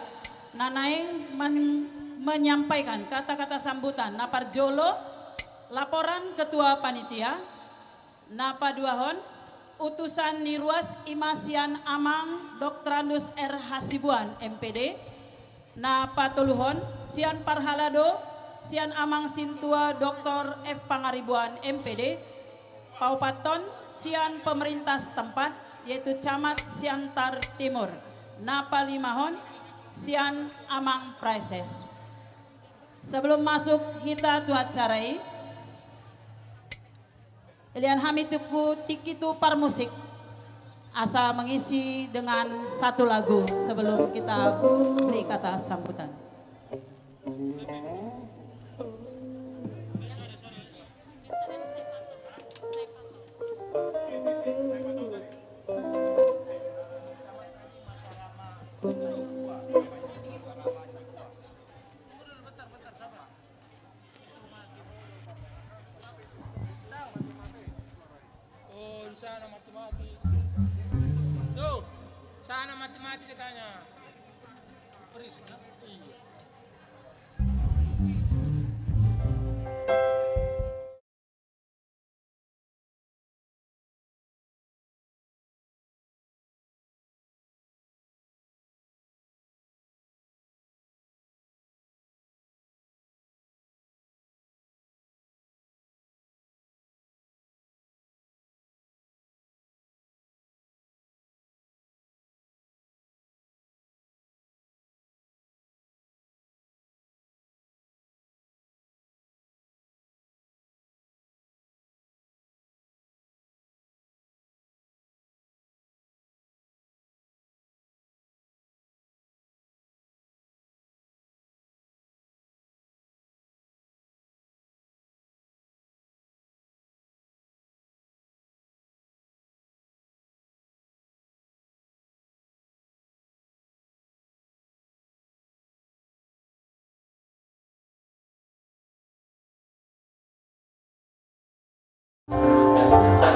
Na naeng men-, menyampaikan kata-kata sambutan. Na parjolo, laporan ketua panitia. Na paduahon, utusan ni ruas i ma sian Amang Doktorandus R Hasibuan, M Pd. Na patoluhon, sian parhalado, sian Amang Sintua Doktor F Pangaribuan, M Pd. Paopathon, sian pemerintah setempat, yaitu Camat Siantar Timur. Na palimahon, sian Amang Praeses. Sebelum masuk hita tu acara i, Lean hami tunggu tingki tu parmusik asa mengisi dengan satu lagu sebelum kita beri kata sambutan. Oh, di sana mati-mati. Tuh, sana mati-mati katanya. Iya.